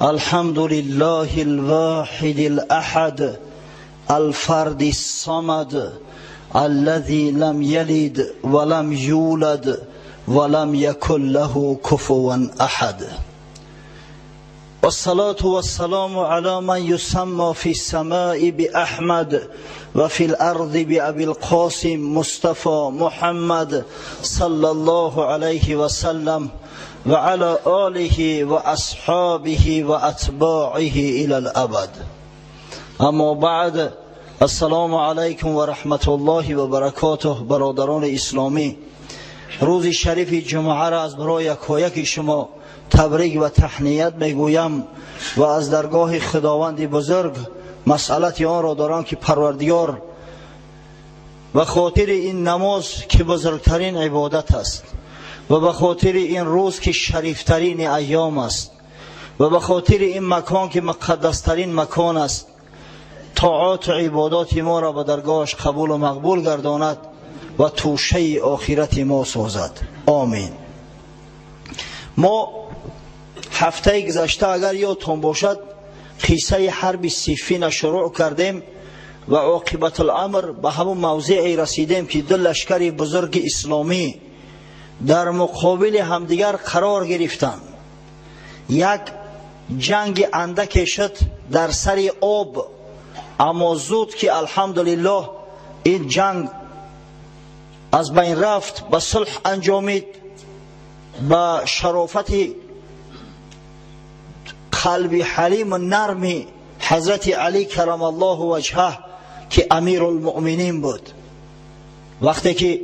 الحمد لله الواحد الأحد الفرد الصمد الذي لم يلد ولم يولد ولم يكن له كفوا أحد. والصلاة والسلام على من يسمى في السماء بأحمد وفي الأرض بأبي القاسم مصطفى محمد صلى الله عليه وسلم وعلى آله وأصحابه وأتباعه إلى الأبد. أما بعد، السلام علیکم و رحمت الله و برکاته. برادران اسلامی، روز شریف جمعه را از برای یکایک شما تبریک و تهنیت میگویم و از درگاه خداوند بزرگ مسئلت آن را دارم که پروردگار و خاطر این نماز که بزرگترین عبادت است و به خاطر این روز که شریفترین ایام است و به خاطر این مکان که مقدسترین مکان است، طاعات و عبادات ما را به درگاهش قبول و مقبول گرداند و توشه آخرت ما سازد. آمین. ما هفته گذشته اگر یادتان باشد قصه حرب صفین شروع کردیم و عاقبت الامر به همون موضعی رسیدیم که دو لشکر بزرگ اسلامی در مقابل همدیگر قرار گرفتند. یک جنگ اندک شد در سر آب، اما زود که الحمدلله این جنگ از بین رفت، به صلح انجامید، به شرافت قلب حلیم و نرم حضرت علی کرم الله وجهه که امیرالمؤمنین بود. وقتی که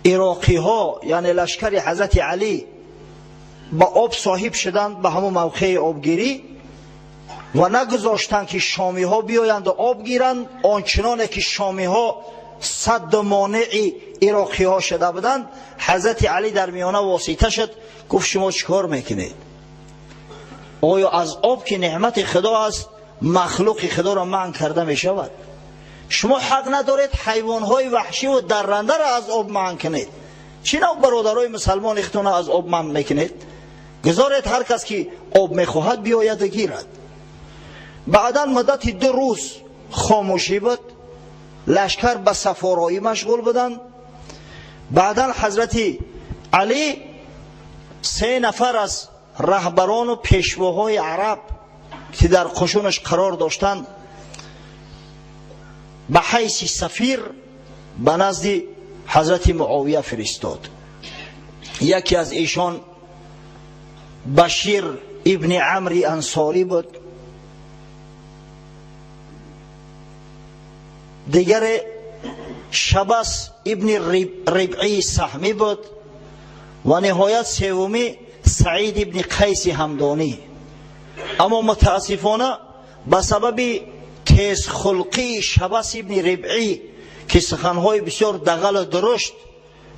عراقی ها، یعنی لشکر حضرت علی، با آب صاحب شدند، به همون موقع آبگیری و نگذاشتند که شامی ها بیایند و آب گیرند، آنچنانه که شامی ها سد و مانع عراقی ها شده بودند، حضرت علی در میانه واسطه شد، گفت شما چیکار میکنید؟ آیا از آب که نعمت خدا است مخلوق خدا را منع کرده می شود؟ شما حق ندارید حیوان های وحشی و درنده را از آب منع کنید. چی نوع برادرای مسلمان اختونه از آب منع میکنید؟ گذارید هر کس که آب میخواهد بیاید و گیرد. بعدا مدت 2 روز خاموشی بود، لشکر به صف آرایی مشغول بودند. بعدا حضرت علی 3 نفر از رهبران و پیشواهای عرب که در قشونش قرار داشتند به حیث سفیر به نزد حضرت معاویه فرستاد. یکی از ایشان بشیر ابن عمرو انصاری بود، دیگر شبس ابن ربعی سهمی بود و نهایت سومی سعید ابن قیس همدانی. اما متاسفانه به سبب تیز خلقی شبس ابن ربعی که سخنهای بسیار دغل و درشت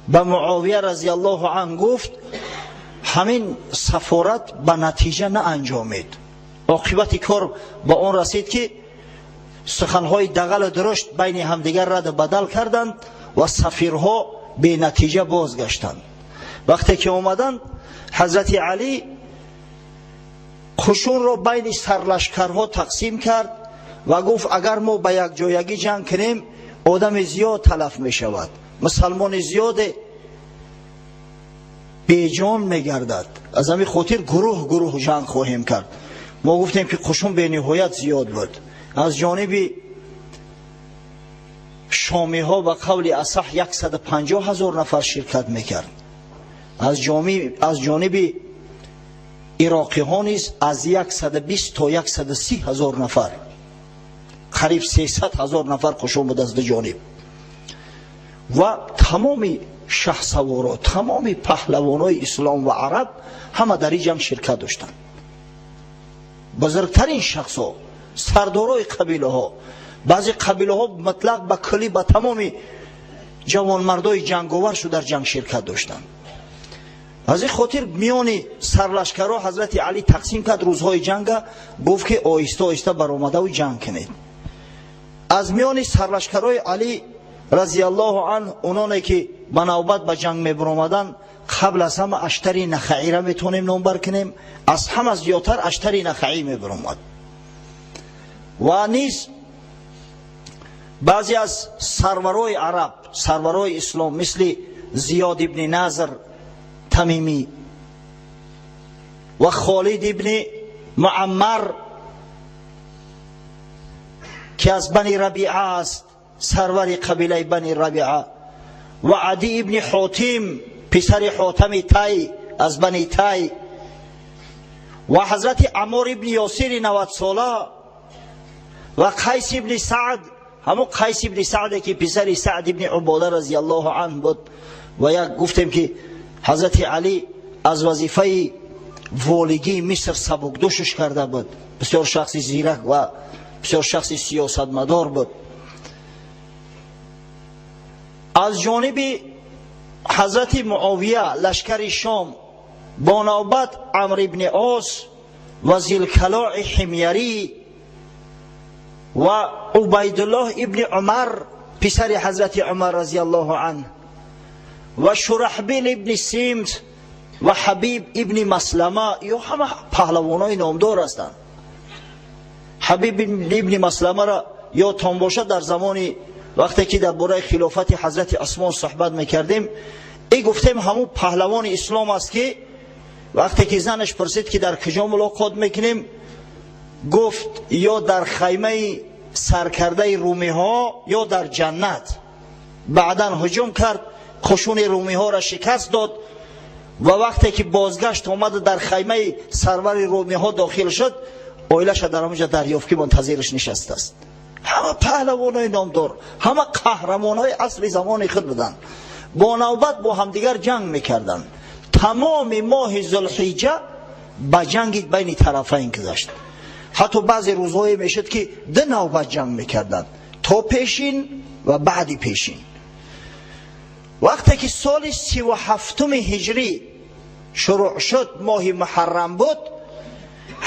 به معاویه رضی الله عنه گفت، همین سفارت به نتیجه نه انجامید. عاقبت کار به آن رسید که سخنهای دغل و درشت بین همدیگر رد و بدل کردند و سفیرها به نتیجه بازگشتند. وقتی که آمدند، حضرت علی قشون را بین سرلشکرها تقسیم کرد و گفت اگر ما به یک جایگی جنگ کنیم آدم زیاد تلف می شود، مسلمان زیاد بیجان می گردد، از همین خاطر گروه گروه جنگ خواهیم کرد. ما گفتیم که قشون به نهایت زیاد بود. از جانب شامی ها به قول اصح 150,000 نفر شرکت میکرد، از جانب عراقی ها نیز از 120 تا 130,000 نفر، قریب 300,000 نفر قشون بود از دو جانب. و تمام شهسوارا، تمام پهلوانای اسلام و عرب همه در این جنگ شرکت داشتند. بزرگترین شخص ها، سردارای قبیله ها، بعضی قبیله ها مطلق به کلی به تمام جوانمردای جنگاور شو در جنگ شرکت داشتند. از این خاطر میان سرلشکرها حضرت علی تقسیم کرد روزهای جنگ، گفت که آهسته آهسته برآمده و جنگ کنید. از میان سرلشکرهای علی رضی الله عنه اونانی که به نوبت به جنگ میبرآمدند، қабл аз ҳама Аштари Нахаиро метавонем номбар кунем. Аз ҳама зиёдтар Аштари Нахаӣ мебаромад. Ва низ баъзе аз сарварои араб, сарварои ислом, мисли Зиёд ибни Назр Тамимӣ ва Холид ибни Муаммар, ки аз Бани Рабиа аст, сарвари қабилаи Бани Рабиа, ва Адӣ ибни Ҳотим, писари Ҳотами Тай аз Бани Тай, ва ҳазрати Аммор ибни Ёсири 90-сола, ва Қайс ибни Саъд, ҳамон Қайс ибни Саъде ки писари Саъд ибни Убода разияллоҳу анҳу буд. Ва як гуфтем ки ҳазрати Алӣ аз вазифаи волигии Миср сабукдӯшш карда буд. Бисёр шахси зирак ва бисёр шахси сиёсатмадор буд. Аз ҷониби ҳазрати Муовия лашкари Шом бо навбат Амр ибни Ос ва Зилкалои Ҳимярӣ ва Убайдуллоҳ ибни Умар, писари ҳазрати Умар разияллоҳу анҳ, ва Шураҳбил ибни Симт ва Ҳабиб ибни Маслама. Ё ҳама паҳлавонои номдор ҳастанд. Ҳабиб ибни Масламаро ёдтон бошад, дар замони вақте ки дар бораи хилофати ҳазрати Усмон суҳбат мекардем, и гуфтем ҳамун паҳлавони ислом аст, ки вақте ки занаш пурсид, ки дар куҷо мулоқот мекунем, гуфт: ё дар хаймаи саркардаи румиҳо, ё дар ҷаннат. Баъдан ҳуҷум кард, қушуни румиҳоро шикаст дод ва вақте ки бозгашт омада дар хаймаи сарвари румиҳо дохил шуд, оилаша дар ҳамонҷо дарёфт, ки мунтазираш нишастааст. Ҳама паҳлавонои номдор, ҳама қаҳрамонҳои асри замони худ буданд. Бо навбат бо ҳамдигар ҷанг мекарданд. Тамоми моҳи Зулҳиҷа ба ҷанги байни тарафайн гузашт. Ҳатто баъзе рӯзҳое мешуд, ки ду навбат ҷанг мекарданд, то пешин ва баъди пешин. Вақте ки соли 37-уми ҳиҷрӣ шурӯъ шуд, моҳи Муҳаррам буд,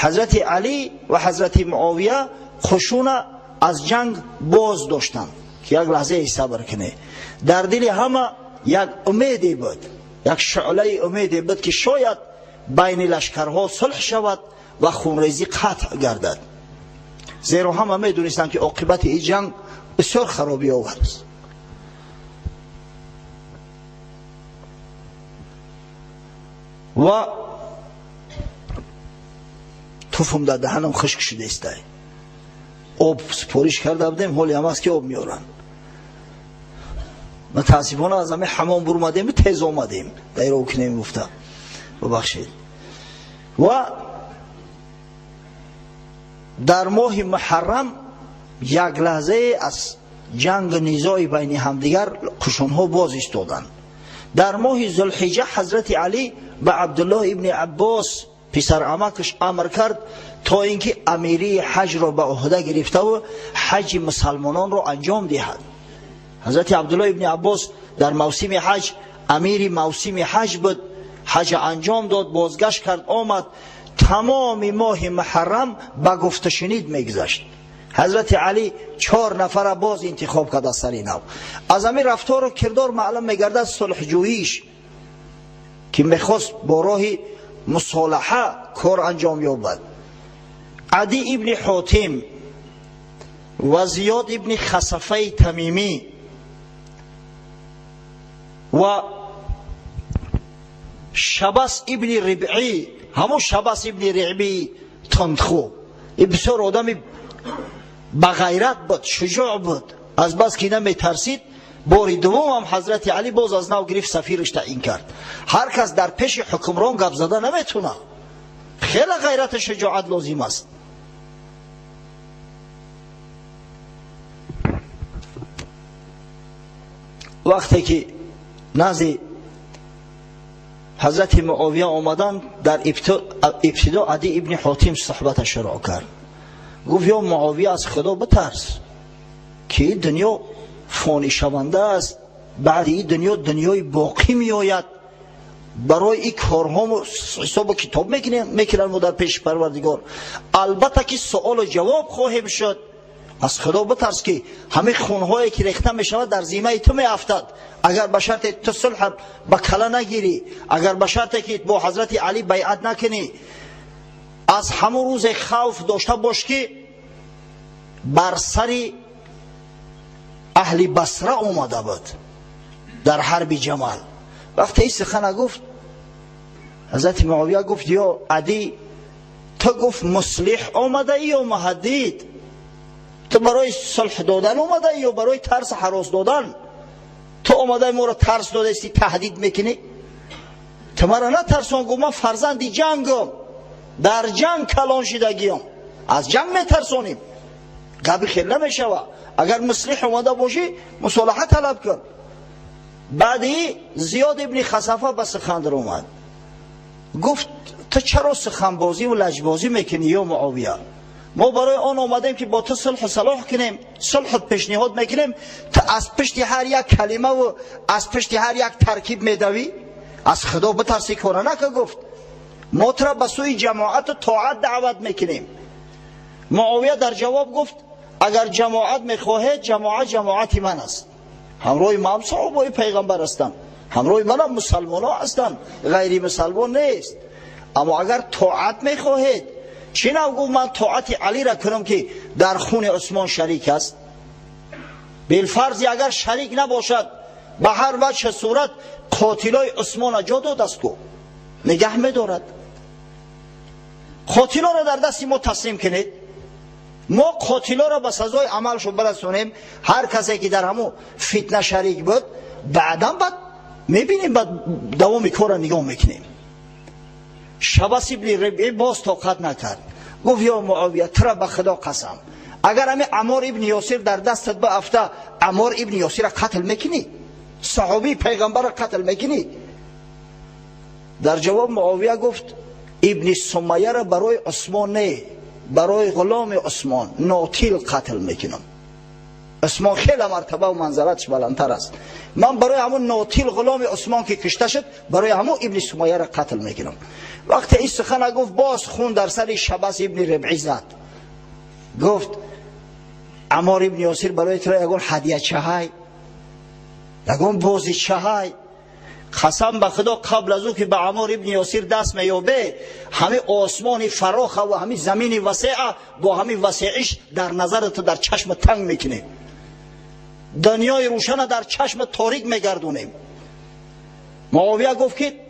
ҳазрати Алӣ ва ҳазрати Муовия қушуна аз ҷанг боз доштанд, ки як лаҳзае сабр кунед. Дар дили ҳама як умеде буд, як шӯълаи умеде буд, ки шояд байни лашкарҳо сулҳ шавад ва хунрезӣ қатъ гардад, зеро ҳама медонистанд, ки оқибати ин ҷанг бисёр харобиовар аст. Ва туфум дар даҳанам хушк шудаистай. Об супориш карда будем, ҳоли ҳам аст, ки об меоранд. Мутаассифона, аз ҳамин ҳамом бурмадем, тез омадем, дайро кунем гуфта. Бубахшед. Ва дар моҳи Муҳаррам як лаҳзае аз ҷангу низои байни ҳамдигар қушунҳо боз истоданд. Дар моҳи Зулҳиҷа ҳазрати Алӣ ба Абдуллоҳ ибни Аббос, писарамакаш, амр кард, то ин ки амирии ҳаҷро ба ӯҳда гирифтаву ҳаҷи мусалмононро анҷом диҳад. Ҳазрати Абдуллоҳ ибни Аббос дар мавсими ҳаҷ амири мавсими ҳаҷ буд. Ҳаҷа анҷом дод, бозгашт кард, омад. Тамоми моҳи Муҳаррам ба гуфташунид мегузашт. Ҳазрати Алӣ чор нафара боз интихоб кард аз сари нав. Аз ҳамин рафтору кирдор маълум мегардад сулҳҷӯиш, ки мехост бо роҳи мусолаҳа кор анҷом ёбад. Адӣ ибни Ҳотим ва Зиёд ибни Хасафаи Тамимӣ ва Шабас ибни Рибъӣ, ҳамон Шабас ибни Рибъии тундхӯ. Ин бисёр одами бағайрат буд, шуҷоъ буд. Аз бас ки наметарсид, бори дуввум ҳам ҳазрати Алӣ боз аз нав гирифт, сафираш таъин кард. Ҳар кас дар пеши ҳукмрон гап зада наметуна, хеле ғайрату шуҷоат лозим аст. Вақте ки назди ҳазрати Муовия омаданд, дар ибтидо Адӣ ибни Ҳотим суҳбата шурӯъ кард. Гуфт: ё Муовия, аз Худо битарс, ки ин дунё фонишаванда аст, баъди ин дунё дунёи боқӣ меояд. Барои ин корҳо ҳисобу китоб мекунанд мо дар пеши Парвардигор. Албатта ки суолу ҷавоб хоҳем шуд. Аз Худо битарс, ки ҳамин хунҳое ки рехта мешавад дар зиммаи ту меафтад. Агар ба шарте ту сулҳ ба кала нагирӣ, агар ба шарте ки бо ҳазрати Алӣ байъат накунӣ, аз ҳамон рӯзе хавф дошта бош, ки бар сари аҳли Басра омада буд дар ҳарби Ҷамал. Вақте ин сухана гуфт, ҳазрати Муовия гуфт: ё Адӣ, ту гуфт муслиҳ омадаӣ ё муҳаддид? Ту барои сулҳ додан омадаӣ ё барои тарс ҳарос додан? Ту омадаи моро тарс додаисти, таҳдид мекунӣ? Ту маро натарсон, гуфт, ман фарзанди ҷангам, дар ҷанг калон шидагиям, аз ҷанг метарсонем. Гапи хел намешава. Агар муслиҳ омада бошӣ, мусолиҳа талаб кун. Баъди Зиёд ибни Хасафа ба сухан даромад, гуфт: ту чаро суханбозӣ ва лаҷбозӣ мекунӣ, ё Муовия? Мо барои он омадем, ки бо ту сулҳу салоҳ кунем, сулҳ пешниҳод мекунем, ту аз пушти ҳар як калимаву аз пушти ҳар як таркиб медавӣ. Аз Худо битарсӣ, кора нака. Гуфт: мо тура ба сӯи ҷамоату тоат даъват мекунем. Муовия дар ҷавоб гуфт: агар ҷамоат мехоҳед, ҷамоат ҷамоати ман аст, ҳамроҳи ман саҳобаи пайғамбар ҳастанд, ҳамроҳи манам мусалмонҳо ҳастанд, ғайри мусалмон нест. Аммо агар тоат мехоҳед, чӣ нав, гуфт, ман тоати Алира кунам, ки дар хуни Усмон шарик аст? Билфарзи агар шарик набошад, ба ҳар ваҷҳи сурат қотилои Усмона ҷо додааст, ку нигаҳ медорад. Қотилоро дар дасти мо таслим кунед, мо қотилоро ба сазои амалшон барасонем. Ҳар касе ки дар ҳамун фитна шарик буд, баъдан баъд мебинем, баъд давоми корро нигоҳ мекунем. Шабас ибни Рибъӣ боз тоқат накард, гуфт: ё Муовия, тура ба Худо қасам, агар ҳамин Амор ибни Ёсир дар дастат баафта, Амор ибни Ёсира қатл мекунӣ? Саҳобии пайғамбарро қатл мекунӣ? Дар ҷавоб Муовия гуфт: ибни Сумаяро барои Усмон не, барои ғуломи Усмон Нотил қатл мекунам. Усмон хеле мартаба ва манзалаташ баландтар аст. Ман барои ҳамун Нотил, ғуломи Усмон, ки кушта шуд, барои ҳамун ибни Сумаяро қатл мекунам. Вақте ин сухана гуфт, боз хун дар сари Шабас ибни Рибъӣ зад. Гуфт: Амор ибни Ёсир барои туро ягон ҳадиячаҳай, ягон бозичаҳай? Қасам ба Худо, қабл аз ӯ ки ба Амор ибни Ёсир даст меёбе, ҳамин осмони фароха ва ҳамин замини васеа бо ҳамин васеиш дар назари ту, дар чашма танг мекунем, дунёи рӯшана дар чашми торик мегардонем. Муовия гуфт, ки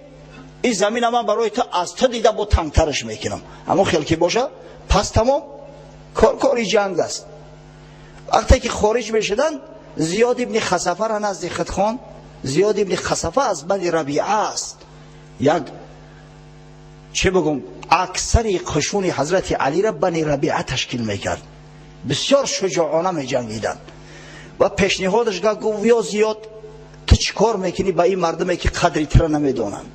ин замина ман барои ту аз ту дида бо тангтараш мекунам. Ҳамон хел ки боша, пас тамом, кор кори ҷанг аст. Вақте ки хориҷ мешуданд, Зиёд ибни Хасафара назди худ хонд. Зиёд ибни Хасафа аз бани Рабиа аст, як чӣ бигӯм, аксари қушуни ҳазрати Алира бани Рабиа ташкил мекард, бисёр шуҷоона меҷангиданд. Ва пешниҳодаш гуфт: ё Зиёд, ту чӣ кор мекунӣ ба ин мардуме, ки қадри тура намедонанд?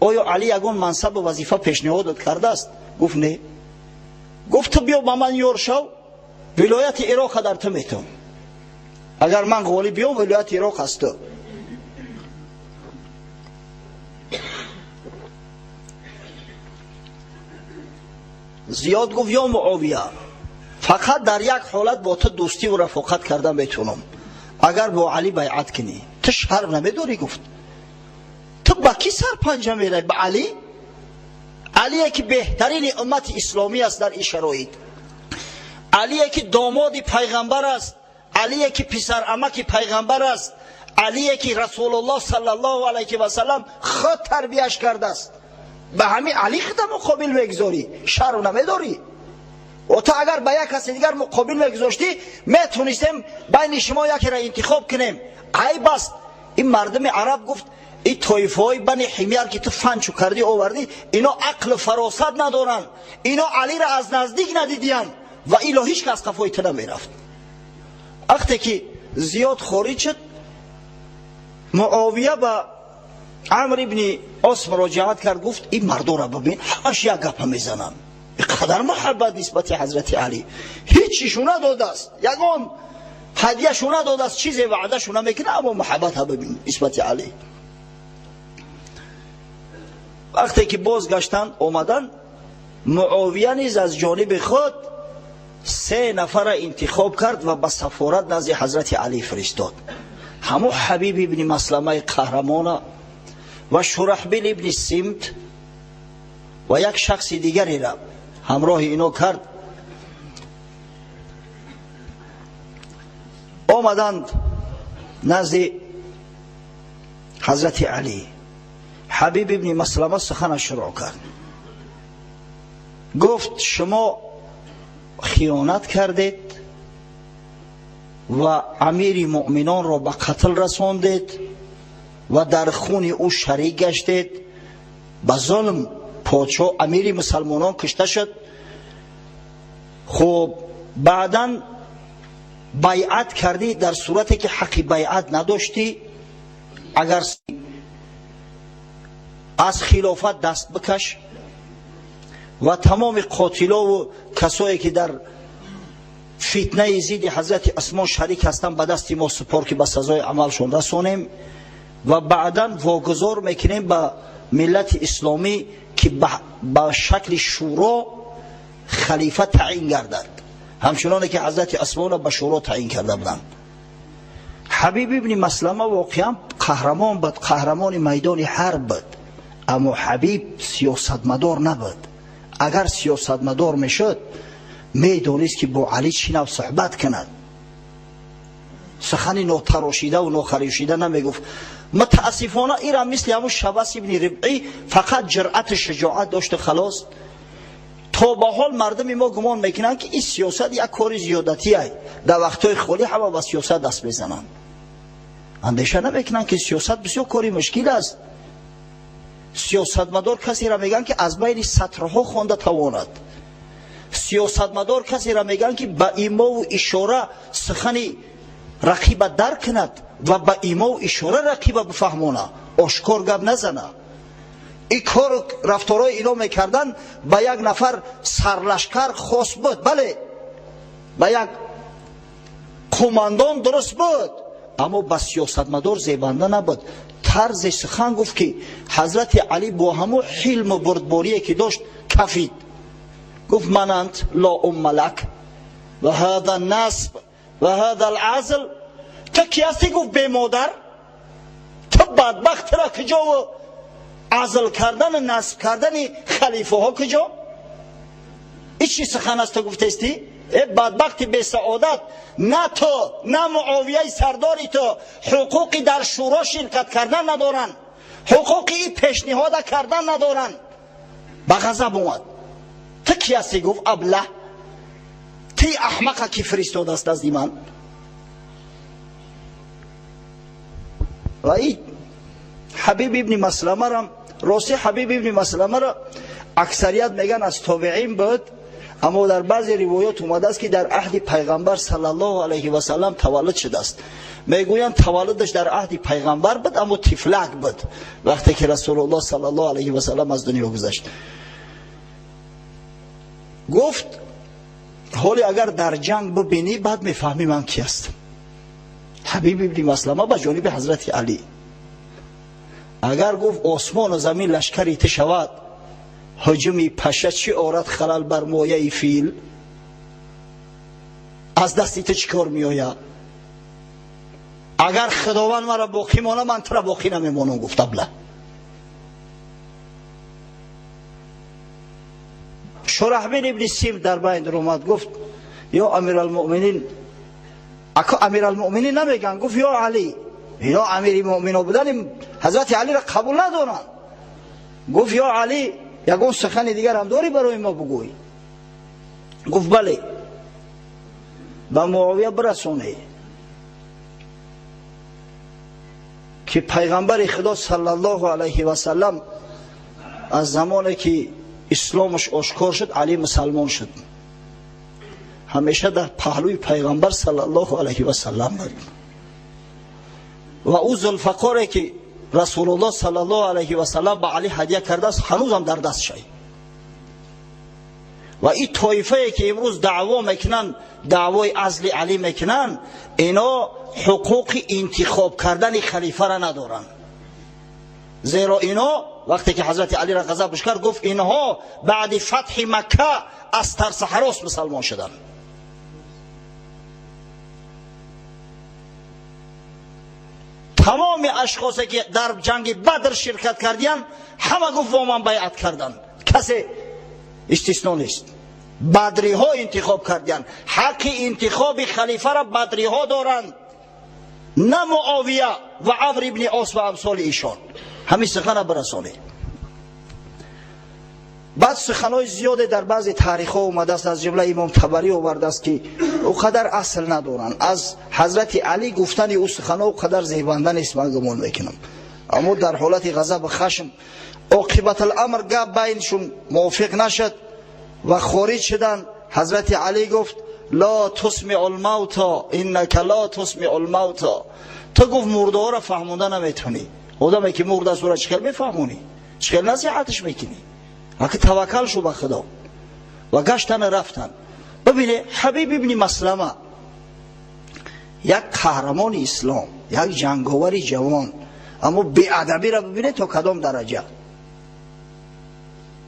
Оё Алӣ ягон мансабу вазифа пешниҳодат кардааст? Гуфт: не. Гуфт: ту биё ба ман ёр шав, вилояти Ироқа дар ту метавон. Агар ман ғолиб биём, вилояти Ироқ аз ту. Зиёд гуфт: ё Муовия, фақат дар як ҳолат бо ту дӯстиву рафоқат карда метавонам, агар бо Алӣ байъат кунӣ. Ту шарм намедорӣ? Гуфт: ту ба кӣ сарпанҷа меравӣ? Ба Алӣ? Алие ки беҳтарини уммати исломӣ аст дар ин шароит, Алие ки домоди пайғамбар аст, Алие ки писарамаки пайғамбар аст, Алие ки Расулуллоҳ саллаллоҳу алайҳи васаллам худ тарбияш кардааст, ба ҳамин Али худа муқобил мегузорӣ? Шарм намедорӣ? Ту агар ба як каси дигар муқобил мегузоштӣ, метонистем байни шумо якеро интихоб кунем. Айб аст. Ин мардуми араб, гуфт, ин тоифаҳои бани Ҳимяр, ки ту фанчу кардӣ, овардӣ, ино ақлу фаросат надоранд, ино Алиро аз наздик надидиянд ва ило ҳеҷ кас қафои ту намерафт. Вақте ки Зиёд хориҷ шуд, Муовия ба Амр ибни Ос муроҷиат кард, гуфт: ин мардоро бибин, ҳамаш як гапа мезананд, қадар муҳаббат нисбати ҳазрати Алӣ, ҳечишу надодааст, ягон ҳадияшу надодааст, чизе ваъдашу намекунад, аммо муҳаббата бибин нисбати Алӣ. Вақте ки бозгаштанд, омаданд, Муовия низ аз ҷониби худ 3 нафара интихоб кард ва ба сафорат назди ҳазрати Алӣ фиристод. Ҳамун Ҳабиб ибни Масламаи қаҳрамона ва Шурахбил ибни Симт ва як шахси дигареро ҳамроҳи ино кард. Омаданд назди ҳазрати Алӣ. Ҳабиб ибни Маслама суханаш шурӯъ кард. Гуфт шумо хиёнат кардед ва амири муъминонро ба қатл расондед ва дар хуни ӯ шарик гаштед. Ба зулм подшоҳ амири мусалмонон кушта шуд. Хуб, баъдан байъат кардӣ дар сурате ки ҳаққи байъат надоштӣ. Агар аз хилофат даст бикаш ва тамоми қотилову касое ки дар фитнаи зидди ҳазрати Усмон шарик ҳастанд ба дасти мо супор ки ба сазои амалшон расонем ва баъдан вогузор мекунем ба миллати исломӣ ки ба шакли шӯро халифа таъин гардад, ҳамчуноне ки ҳазрати Усмонро ба шӯро таъин карда буданд. Ҳабиб ибни Маслама воқеан қаҳрамон буд, қаҳрамони майдони ҳарб буд, аммо Ҳабиб сиёсатмадор набуд. Агар сиёсатмадор мешуд, медонист ки бо Алӣ чӣ нав суҳбат кунад. Сухани нотарошидаву нохаришида намегуфт. Мутаассифона ира мисли ҳамун Шабас ибни Рибъӣ фақат ҷуръату шуҷоат дошту халос. То ба ҳол мардуми мо гумон мекунанд ки ин сиёсат як кори зиёдатие, дар вақтҳои холӣ ҳама ба сиёсат даст мезананд. Андеша намекунанд ки сиёсат бисёр кори мушкил аст. Сиёсатмадор касеро мегӯянд ки аз байни сатрҳо хонда тавонад. Сиёсатмадор касеро мегӯянд ки ба имову ишора сухани рақиба дарк кунад ва ба имову ишора рақиба бифаҳмона, ошкор гап назана. Ин кору рафторҳои ино мекарданд ба як нафар сарлашкар хос буд, бале, ба як қумандон дуруст буд, аммо ба сиёсатмадор зебанда набуд. Тарзи сухан гуфт ки ҳазрати Алӣ бо ҳамун ҳилму бурдборие ки дошт кафид. Гуфт ман ант ло умма лак ва ҳада насб ва ҳада алазл. Ту ки ҳастӣ? Гуфт бемодар, ту бадбахт, тура куҷову азл кардану насб кардани халифаҳо куҷо? Ин чӣ сухан аст ту гуфтестӣ? Э бадбахти бесаодат, на ту на Муовияи сардори ту ҳуқуқи дар шӯро ширкат кардан надоранд, ҳуқуқи ин пешниҳода кардан надоранд. Ба ғазаб омад. Ту ки ҳастӣ? Гуфт аблаҳ, ти аҳмақа ки фиристодааст назди ман. Ва ин Ҳабиб ибни Масламарам, рости Ҳабиб ибни Масламаро аксарият мегӯянд аз тобеин буд, аммо дар баъзе ривоят омадааст ки дар аҳди пайғамбар саллаллоҳу алайҳи васаллам таваллуд шудааст. Мегӯянд таваллудаш дар аҳди пайғамбар буд, аммо тифлак буд вақте ки Расулуллоҳ саллаллоҳу алайҳи васаллам аз дунё гузашт. Гуфт ҳоле агар дар ҷанг бибинӣ, баъд мефаҳмӣ ман ки ҳастам. Ҳабиб ибни Маслама ба ҷониби ҳазрати Алӣ. Агар гуфт осмону замин лашкари ту шавад, ҳуҷуми паша чӣ орад халал бар мояи фил? Аз дасти ту чӣ кор меояд? Агар Худованд маро боқӣ мона, ман тура боқӣ намемонам, гуфт абла. Шурахбил ибни Сим дар байн омад, гуфт ё Амиралмуъминин. Ако Амиралмуъминин намегӯянд, гуфт ё Алӣ. Ино амири муъмино будани ҳазрати Алиро қабул надоранд. Гуфт ё Алӣ, ягон сухани дигарам дорӣ барои мо бигӯй? Гуфт бале, ба Муовия бирасонӣ ки пайғамбари Худо саллаллоҳу алайҳи васаллам аз замоне ки исломаш ошкор шуд, Алӣ мусалмон шуд. Ҳамеша дар паҳлӯи пайғамбар саллаллоҳу алайҳи васаллам буд ва ӯ зулфақоре ки Расулуллоҳ саллаллоҳу алайҳи васаллам ба Алӣ ҳадя кардааст, ҳанӯзам дар даст шай. Ва ин тоифае ки имрӯз даъво мекунанд, даъвои азли Алӣ мекунанд, ино ҳуқуқи интихоб кардани халифаро надоранд. Зеро ино вақте ки ҳазрати Алиро ғазабш кард, гуфт инҳо баъди фатҳи Макка аз тарси ҳарос мусалмон шуданд. Тамоми ашхосе ки дар ҷанги Бадр ширкат кардиянд, ҳама гуфт бо ман байъат карданд, касе истисно нест. Бадриҳо интихоб кардиянд, ҳаққи интихоби халифаро бадриҳо доранд, на Муовия ва Амр ибни Ос ва амсоли ишон. Ҳамин сухана бирасонед. Баъд суханҳои зиёде дар баъзе таърихҳо омадааст, аз ҷумла Имом Табарӣ овардааст, ки ӯ қадар асл надоранд. Аз Ҳазрати Алӣ гуфтани ӯ суханҳо ӯ қадар зебанда нест, ман гумон мекунам. Аммо дар ҳолати ғазаб хашм оқибатуламр гап байншун мувофиқ нашуд ва хориҷ шуданд. Ҳазрати Алӣ гуфт: ла тусмиъу лмавта иннака ла тусмиъу лмавта. Ту гуфт мурдаҳоро фаҳмонда наметавонӣ. Одаме ки мурдааст ӯро чӣ хел мефаҳмонӣ? Чӣ хел насиҳаташ мекунӣ? Аки таваккал шу ба Худо. Ва гаштан рафтан. Бибине, Ҳабиб ибни Маслама як қаҳрамони ислом, як ҷанговари ҷавон, аммо беадабиро бибине то кадом дараҷа.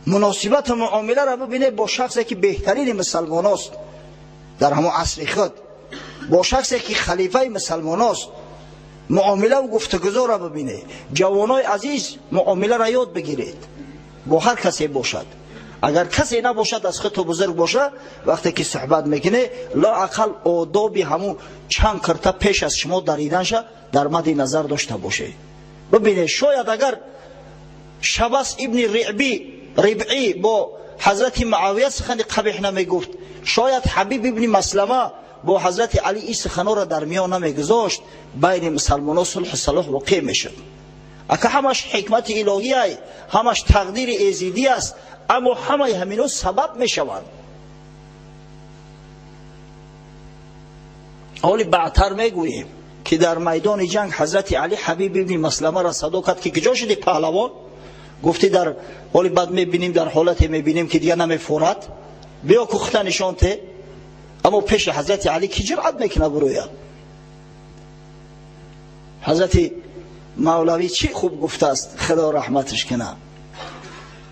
Муносибату муомиларо бибине бо шахсе ки беҳтарини мусалмоност дар ҳамон асри худ, бо шахсе ки халифаи мусалмоност, муомилаву гуфтугузорро бибине. Ҷавонои азиз, муомиларо ёд бигиред бо ҳар касе бошад. Агар касе набошад, аз худ то бузург боша, вақте ки суҳбат мекунӣ, лоақал одоби ҳамун чанд кирта пеш аз шумо дариданша дар мадди назар дошта бошед. Бибинед, шояд агар Шабас ибни Рибъӣ бо Ҳазрати Муавия сухани қабеҳ намегуфт, шояд Ҳабиб ибни Маслама бо Ҳазрати Алӣ ин суханҳоро дар миён намегузошт, байни мусалмонҳо сулҳу салоҳ воқеъ мешуд. Ака ҳамаш ҳикмати илоҳиай, ҳамаш тақдири эзидӣ аст, аммо ҳамаи ҳаминҳо сабаб мешаванд. Ҳоли баъдтар мегӯем ки дар майдони ҷанг Ҳазрати Алӣ Ҳабиб ибни Масламаро садо кард, ки куҷо шудӣ паҳлавон? Гуфтӣ дар ҳоли бад мебинем, дар ҳолате мебинем ки дигар намефорад, биё кухта нишон те. Аммо пеши Ҳазрати Алӣ ки ҷуръат мекунад бурӯя? Ҳазрати Мавлавӣ чӣ хуб гуфтааст, Худо раҳматаш кунад: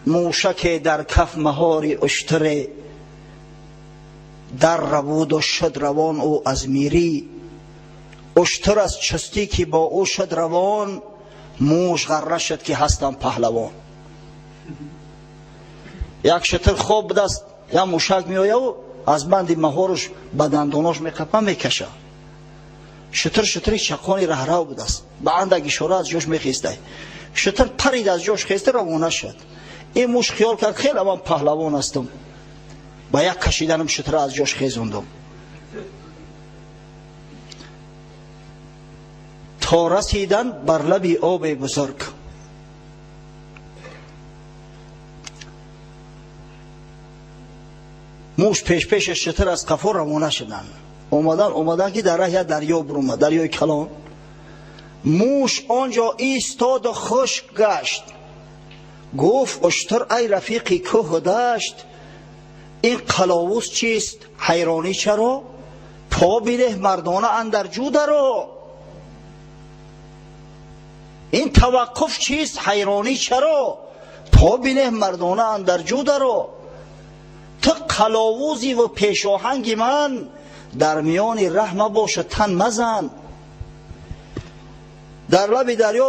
мӯшаке дар каф маҳори уштуре, дар рабуду шуд равон ӯ аз мирӣ, уштур аз чустӣ ки бо ӯ шуд равон, мӯш ғарра шуд ки ҳастам паҳлавон. Як шутур хоб будааст, як мӯшак меояву аз банди маҳоруш ба дандонош меқапа, мекаша. Шутур шутури чақони раҳрав будааст, ба андак ишора аз ҷош мехестай. Шутур парид аз ҷош хеста, равона шуд. Ин муш хиёл кард, хеле ман паҳлавон ҳастам, ба як кашиданам шутура аз ҷош хезондам. То расидан бар лаби оби бузург. Муш пешпеши шутур аз қафо равона шуданд. Омадан, омадан, ки дар раҳ як дарё буромад, дарёи калон. Муш он ҷо истоду хушк гашт. Гуфт уштур: ай рафиқи кӯҳу дашт, ин қаловуз чист, ҳайронӣ чаро? По бинеҳ мардона андар ҷӯ даро. Ин таваққуф чист, ҳайронӣ чаро? По бинеҳ мардона андар ҷӯ даро. Ту қаловузиву пешоҳанги ман, дар миёни раҳ мабоша, тан мазан. Дар лаби дарё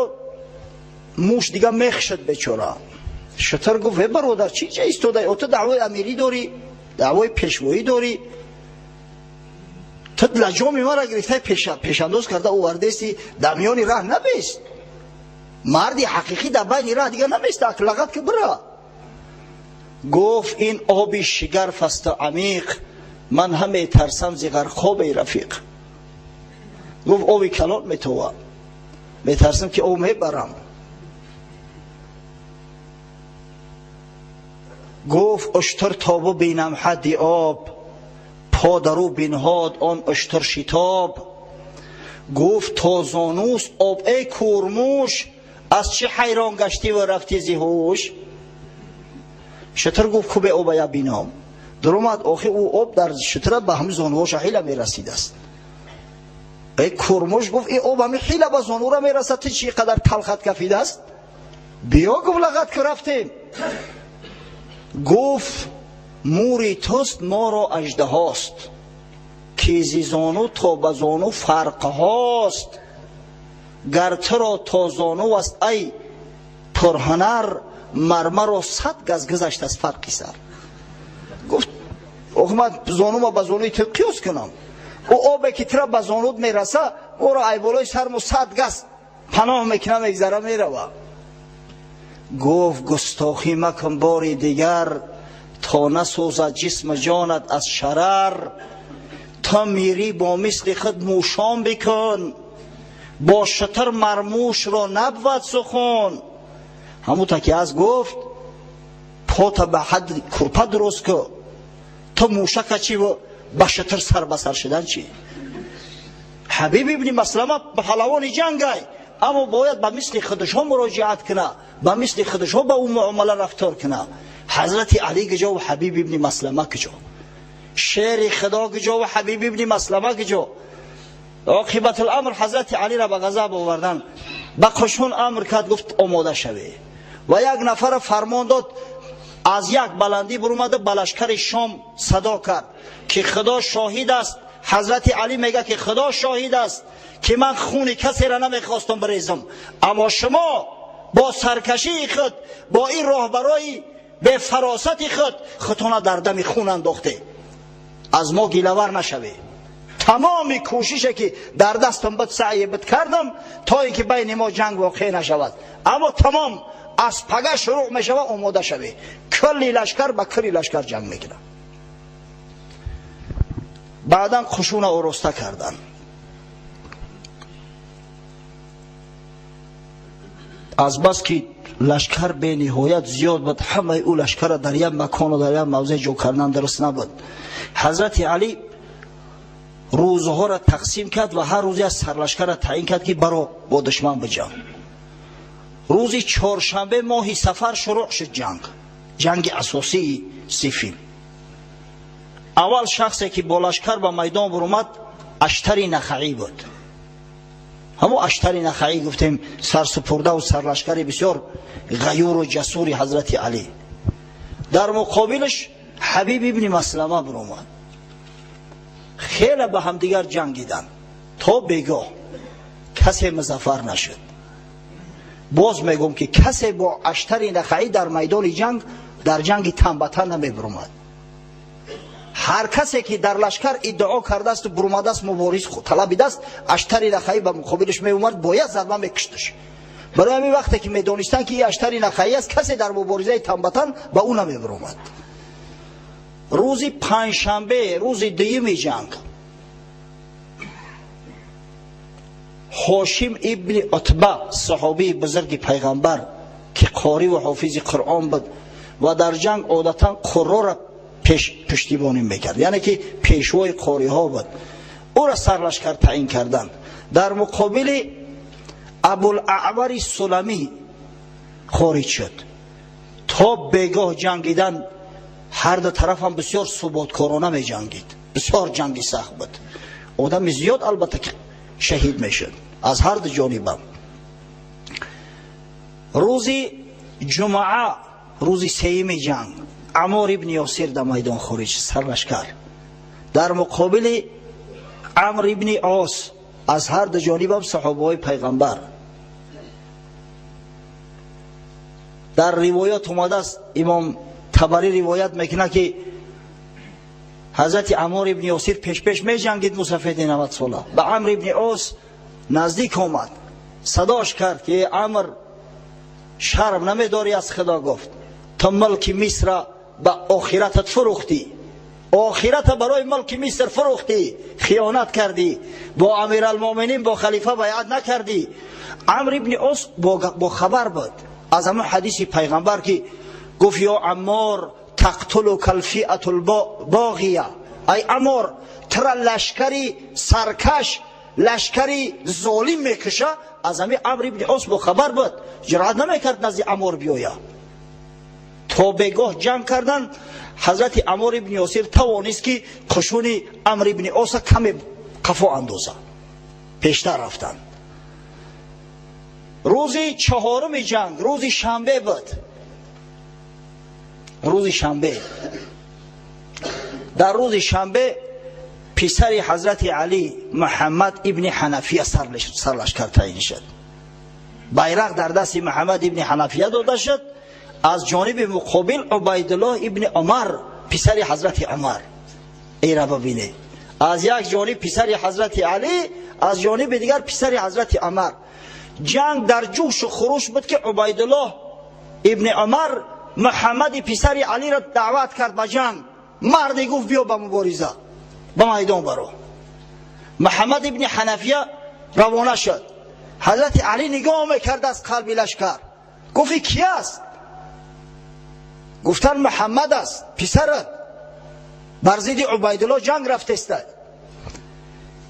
муш дига мехшад бечора. Шутур гуфт: э бародар, чӣ ҷа истодай? О, ту даъвои амирӣ дорӣ, даъвои пешвоӣ дорӣ, ту лаҷоми мара гирифтай, пешандоз карда овардести, дар миёни раҳ набест. Марди ҳақиқӣ дар байни раҳ дига наместа, лағат ки бира. Гуфт: ин оби шигарф асту амиқ, ман ҳам метарсам зи ғарқобе рафиқ. Гуфт: оби калон метова, метарсам ки об мебарам. Гуфт уштур: то бубинам ҳадди об, по дар ӯ бинҳод он уштур шитоб. Гуфт: то зонуст об, эй курмуш, аз чӣ ҳайрон гаштӣ ва рафтӣ зи ҳуш? Шутур гуфт: кубе оба я бином. Дуромад, охи ӯ об дар шутура ба ҳами зонуҳоша ҳила мерасидааст. Эй курмуш, гуфт, ин об ҳами ҳила ба зонура мерасад, ту чӣ қадар талхат кафидааст? Биё, гуфт, лағат ки рафтем. Гуфт: мури туст, моро аждаҳост, ки зи зону то ба зону фарқҳост. Гар туро то зону аст ай пурҳунар, мармаро 100 газ гузашт аз фарқи сар. Гуфт охи ман зонума ба зонуи ту қиёс кунам, ӯ обе ки тура ба зонут мераса, ӯро ай болои сарму 100 газ паноҳ мекуна, мегзара, мерава. Гуфт густохӣ макун бори дигар, то насӯзад ҷисму ҷонат аз шарар. То мирӣ бо мисли худ мӯшон бикун, бо шутур мармӯшро набвад сухан. Ҳамута ки аз гуфт пота ба ҳадди курпа дуруст ку, то мӯшака чи ба шутур сар ба сар шудан чи? Ҳабиб ибни Маслама паҳлавони ҷангай, аммо бояд ба мисли худашҳо муроҷиат куна, ба мисли худашҳо ба ӯ муомала рафтор куна. Ҳазрати Алӣ куҷо ва Ҳабиб ибни Маслама куҷо? Шери Худо куҷо ва Ҳабиб ибни Маслама куҷо? Оқибатуламр Ҳазрати Алиро ба ғазаб овардан, ба қушун амр кард, гуфт омода шаве. Ва як нафара фармон дод, аз як баландӣ бурумада ба лашкари Шом садо кард ки Худо шоҳид аст. Ҳазрати Алӣ мега ки Худо шоҳид аст ки ман хуни касеро намехостам бирезам, аммо шумо бо саркашии худ, бо ин роҳбарои бефаросати худ худтона дар дами хун андохте, аз мо гилавар нашаве. Тамоми кӯшише ки дар дастам буд саъе буд кардам то ин ки байни мо ҷанг воқеъ нашавад, аммо тамом аз пага шурӯъ мешавад, омода шаве. Кулли лашкар ба кулли лашкар ҷанг мекунад. Баъдан қушуна ороста карданд. Аз бас ки лашкар бениҳоят зиёд буд, ҳамаи ӯ лашкарро дар як макону дар як мавзеъ ҷо кардан дуруст набуд. Ҳазрати Алӣ рӯзҳоро тақсим кард ва ҳар рӯзе аз сарлашкарро таъин кард ки баро бо душман биҷанг. Рӯзи чоршанбе моҳи сафар шурӯъ шуд ҷанг, ҷанги асосии Сифин. Аввал шахсе ки бо лашкар ба майдон бурумад Аштари Нахаӣ буд. Ҳамо Аштари Нахаӣ гуфтем сарсупурдаву сарлашкари бисёр ғаюру ҷасури Ҳазрати Алӣ. Дар муқобилаш Ҳабиб ибни Маслама буромад. Хеле ба ҳамдигар ҷангиданд то бегоҳ, касе музаффар нашуд. Боз мегӯм ки касе бо Аштари Нахаӣ дар майдони ҷанг, дар ҷанги тан ба тан намебурумад. Ҳар касе ки дар лашкар иддао кардаасту бурумадааст, мубориз талабидааст, Аштари Нахаӣ ба муқобилаш меомад, бояд зарба мекушташ. Барои ҳамин вақте ки медонистанд ки ин Аштари Нахаӣ аст, касе дар муборизаи тан ба тан ба ӯ намебуромад. Рӯзи панҷшанбе, рӯзи дуюми ҷанг, Ҳошим ибни Утба, саҳобии бузурги пайғамбар ки қорӣ ва ҳофизи Қуръон буд ва дар ҷанг одатан қуррора пуштибонӣ мекард, яъне ки пешвои қориҳо буд, ӯро сарлашкар таъин карданд. Дар муқобили Абулаъвари Суламӣ хориҷ шуд. То бегоҳ ҷангидан, ҳар ду тараф ҳам бисёр суботкорона меҷангид, бисёр ҷанги сахт буд, одами зиёд албатта ки шаҳид мешуд аз ҳар ду ҷонибам. Рӯзи ҷумъа, рӯзи сеюми ҷанг, Амор ибни Ёсир дар майдон хориҷ сарлашкар дар муқобили Амр ибни Ос, аз ҳар ду ҷонибам саҳобаҳои пайғамбар. Дар ривоят омадааст, имом Табарӣ ривоят мекунад ки Ҳазрати Амор ибни Ёсир пешпеш меҷангид, мусафеди 90 сола ба Амр ибни Ос наздик омад, садош кард ки Амр, шарм намедорӣ аз Худо? Гуфт то мулки Мисра ба охиратат фурӯхтӣ, охирата барои мулки Миср фурӯхтӣ, хиёнат кардӣ, бо Амиралмуъминин, бо халифа байъат накардӣ. Амр ибни Ос бо хабар буд аз ҳамон ҳадиси пайғамбар ки гуфт: ё Аммор, тақтулука алфиату лбоғия, ай Амор, тура лашкари саркаш, лашкари золим мекуша. Аз ҳамин Амр ибни Ос бо хабар буд, ҷуръат намекард назди Амор биёя. То бегоҳ ҷанг кардан, Ҳазрати Амор ибни Ёсир тавонист ки қушуни Амр ибни Оса каме қафо андоза, пештар рафтанд. Рӯзи чаҳоруми ҷанг рӯзи шанбе буд. Рӯзи шанбе, дар рӯзи шанбе Писари ҳазрати Алӣ Муҳаммад ибни Ҳанафия сарлашкар таъин шуд. Байрақ дар дасти Муҳаммад ибни Ҳанафия дода шуд. Аз ҷониби муқобил Убайдуллоҳ ибни Умар, писари ҳазрати Умар. Эра бибинед, аз як ҷониб писари ҳазрати Алӣ, аз ҷониби дигар писари ҳазрати Умар. Ҷанг дар ҷӯшу хуруш буд, ки Убайдуллоҳ ибни Умар Муҳаммади писари Алиро даъват кард ба ҷанг. Марде гуфт, биё ба мубориза, ба майдон баро. Муҳаммад ибни Ҳанафия равона шуд. Ҳазрати Алӣ нигоҳ мекард аз қалби лашкар, гуфт, ки аст? Гуфтан, Муҳаммад аст, писарат бар зидди Убайдулло ҷанг рафтеста.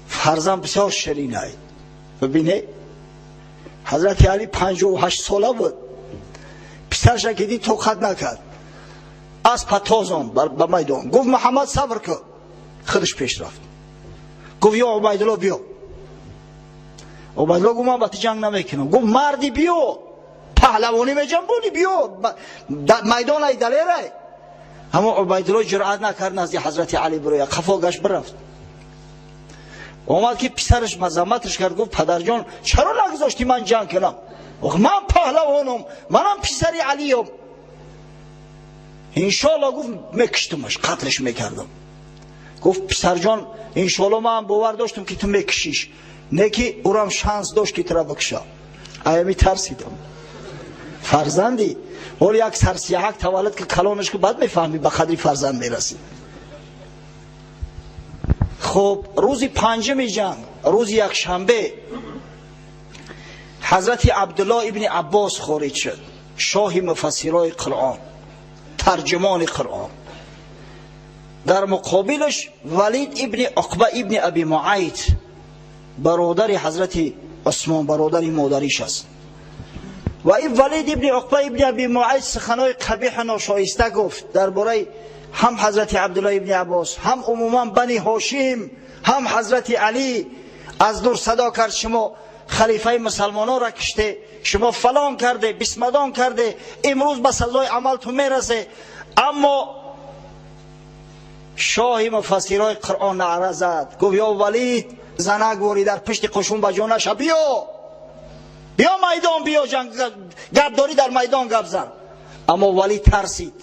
Фарзанд бисёр ширинай. Бибине, ҳазрати Али 58 сола буд. Писарша ки дид, тоқат накард, аз патозон ба майдон. Гуфт, Муҳаммад, сабр кун. Худаш пеш рафт, гуфт, ё Убайдулло, биё. Убайдулло гуфт, ман ба ту ҷанг намекунам. Гуфт, марди, биё, паҳлавонӣ меҷанбонӣ, биё майдон, ай далерай. Ҳамо Убайдулло ҷуръат накард назди ҳазрати Али бироя, қафо гашт, бирафт. Омад, ки писараш мазамматаш кард, гуфт, падарҷон, чаро нагузоштӣ ман ҷанг кунам? Ман паҳлавонам, манам писари Алиём. Иншоалло, гуфт, мекиштумаш, қатлш мекардам. Гуфт, писарҷон, иншоалло, ман бовар доштам, ки ту мекишиш, не ки урам шанс дошт, ки тура бикша, аями тарсидам. Фарзанди ҳол як сарсияҳак таваллуд ки калонаш ки, баъд мефаҳмӣ, ба қадри фарзанд мерасӣ. Хуб, рӯзи панҷуми ҷанг, рӯзи якшанбе, ҳазрати Абдуллоҳ ибни Аббос хориҷ шуд, шоҳи муфассирои Қуръон, тарҷумони Қуръон. Дар муқобилаш Валид ибни Уқба ибни Аби Муайт, бародари ҳазрати Усмон, бародари модариш аст. Ва ин Валид ибни Уқба ибни Аби Муайт суханои қабиҳу ношоиста гуфт дар бораи ҳам ҳазрати Абдуллоҳ ибни Аббос, ҳам умуман Бани Ҳошим, ҳам ҳазрати Алӣ. Аз дур садо кард, шумо халифаи мусалмононро киште, шумо фалон карде, бисмадон карде, имрӯз ба сазои амал ту мерасе. Аммо шоҳи муфассирои Қуръон наъра зад, гуфт, ё Валид, занак ворӣ дар пишти қушун ба ҷо наша, биё, биё майдон, биё ҷанг, гап дорӣ, дар майдон гап зан. Аммо Валид тарсид.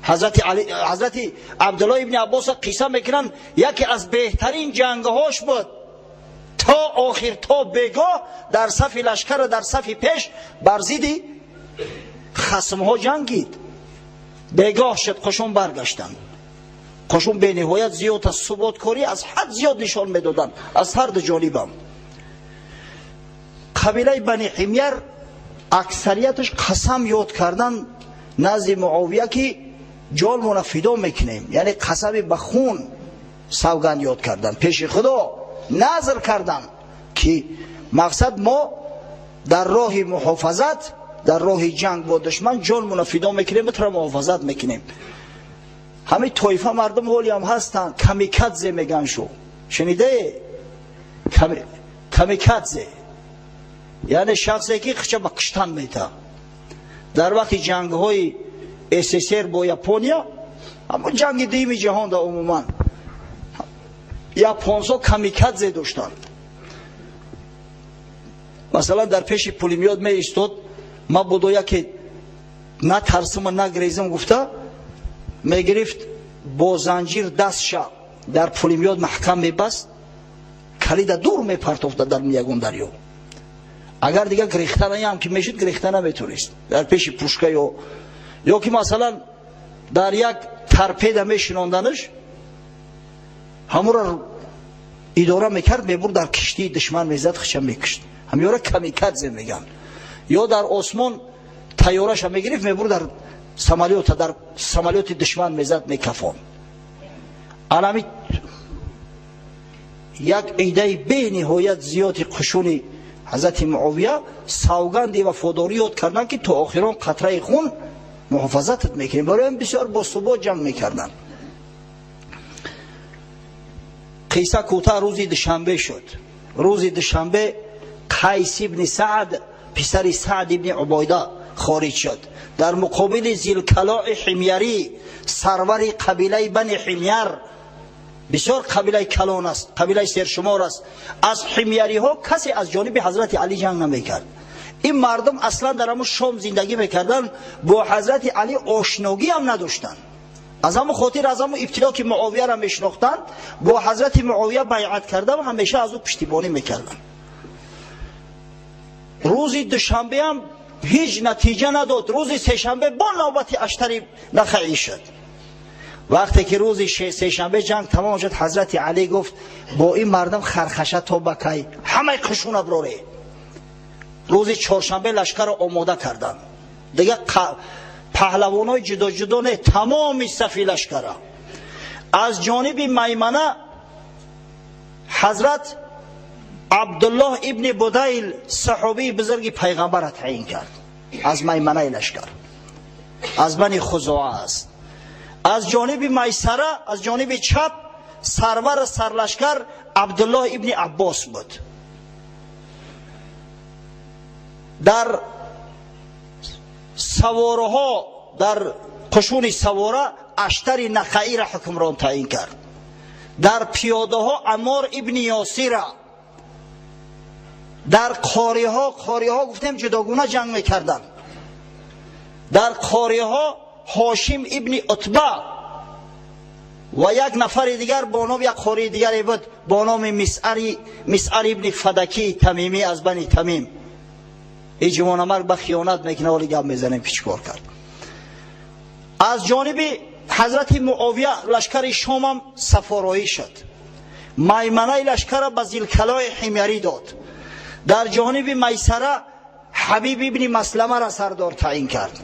Ҳазрати Абдуллоҳ ибни Аббоса қисса мекунанд, яке аз беҳтарин ҷангҳош буд. То охир, то бегоҳ дар сафи лашкара, дар сафи пеш бар зидди хасмҳо ҷангид. Бегоҳ шуд, қушун баргаштанд. Қушун бениҳоят зиёд аст, суботкорӣ аз ҳад зиёд нишон медоданд аз ҳар ду ҷонибам. Қабилаи Бани Ҳимяр аксарияташ қасам ёд кардан назди Муовия, ки ҷонмона фидо мекунем, яъне қасами ба хун савганд ёд кардан, пеши Худо назр кардан, ки мақсад мо дар роҳи муҳофазат, дар роҳи ҷанг бо душман ҷонмона фидо мекунем, тура муҳофазат мекунем. Ҳамин тоифа мардум ҳолиам ҳастанд, камикадзе меган. Шу шунидае? Камикадзе яъне шахсе, ки хича ба киштан мета. Дар вақти ҷангҳои СССР бо Япония, ҳамон ҷанги дуюми ҷаҳонда, умуман японсо камикадзе доштанд. Масалан, дар пеши пулемёт меистод, мабодо яке натарсима, нагрезам гуфта, мегирифт, бо занҷир дастша дар пулемёт маҳкам мебаст, калида дур мепартофта дар ягон дарё. Агар дигар гирехтанаям ки мешуд, гирехта наметонист дар пеши пушка. Ё ки масалан дар як торпеда мешинонданаш, ҳамура идора мекард, мебурд, дар киштии душман мезад, хича мекушт. Ҳамёра камикадзе меган. Ё дар осмон тайёраша мегирифт, мебурд, дар самолёта, дар самолёти душман мезад, мекафон. Анами як идаи бениҳоят зиёди қушуни ҳазрати Муовия савганди вафодорӣ ёд карданд, ки то охирон қатраи хун муҳофазатат мекунем. Барои бисёр бо субот ҷанг мекарданд. Қисса кӯтаҳ, рӯзи душанбе шуд. Рӯзи душанбе Қайс ибни Саъд, писари Саъд ибни Убойда, хориҷ шуд. Дар муқобили Зилкалои Ҳимярӣ, сарвари қабилаи Бани Ҳимяр. Бисёр қабилаи калон аст, қабилаи сершумор аст. Аз ҳимяриҳо касе аз ҷониби ҳазрати Алӣ ҷанг намекард. Ин мардум аслан дар ҳамун Шом зиндагӣ мекарданд, бо ҳазрати Алӣ ошногӣ ҳам надоштанд. Аз ҳамун хотир, аз ҳамун ибтидо ки Муовияро мешинохтанд, бо ҳазрати Муовия байъат карда ва ҳамеша аз ӯ пуштибонӣ мекарданд. Рӯзи душанбе ҳам ҳеҷ натиҷа надод. Рӯзи сешанбе бо навбати Аштари Нахаӣ шуд. Вақте ки рӯзи сешанбе ҷанг тамом шуд, ҳазрати Алӣ гуфт: бо ин мардум хархаша то ба кай? Ҳамаи қушуна бироре. Рӯзи чоршанбе лашкарро омода карданд. Дигар паҳлавонҳои ҷудо-ҷудо не, тамоми сафи лашкара. Аз ҷониби Маймана ҳазрат Абдуллоҳ ибни Будайл, саҳобии бузурги пайғамбарро таъин кард. Аз майманаи лашкар, аз бани Хузоа аст. Аз ҷониби Майсара, аз ҷониби чап, сарвар сарлашкар Абдуллоҳ ибни Аббос буд. Дар савораҳо, дар қушуни савора, Аштари Нахаиро ҳукмрон таъин кард. Дар пиёдаҳо Аммор ибни Ёсира. Дар қориҳо, қориҳо гуфтем ҷудогуна ҷанг мекарданд, дар қориҳо Ҳошим ибни Утба ва як нафари дигар бо ном, як қории дигаре буд бо номи Мисъар ибни Фадакии Тамимӣ аз бани Тамим. Ин ҷавонамард ба хиёнат мекунад, ҳоли гап мезанем ки чӣ кор кард. Аз ҷониби ҳазрати Муовия лашкари Шомам сафороӣ шуд. Майманаи лашкара ба Зилкалои Ҳимярӣ дод. Дар ҷониби Майсара Ҳабиб ибни Масламаро сардор таъин кард.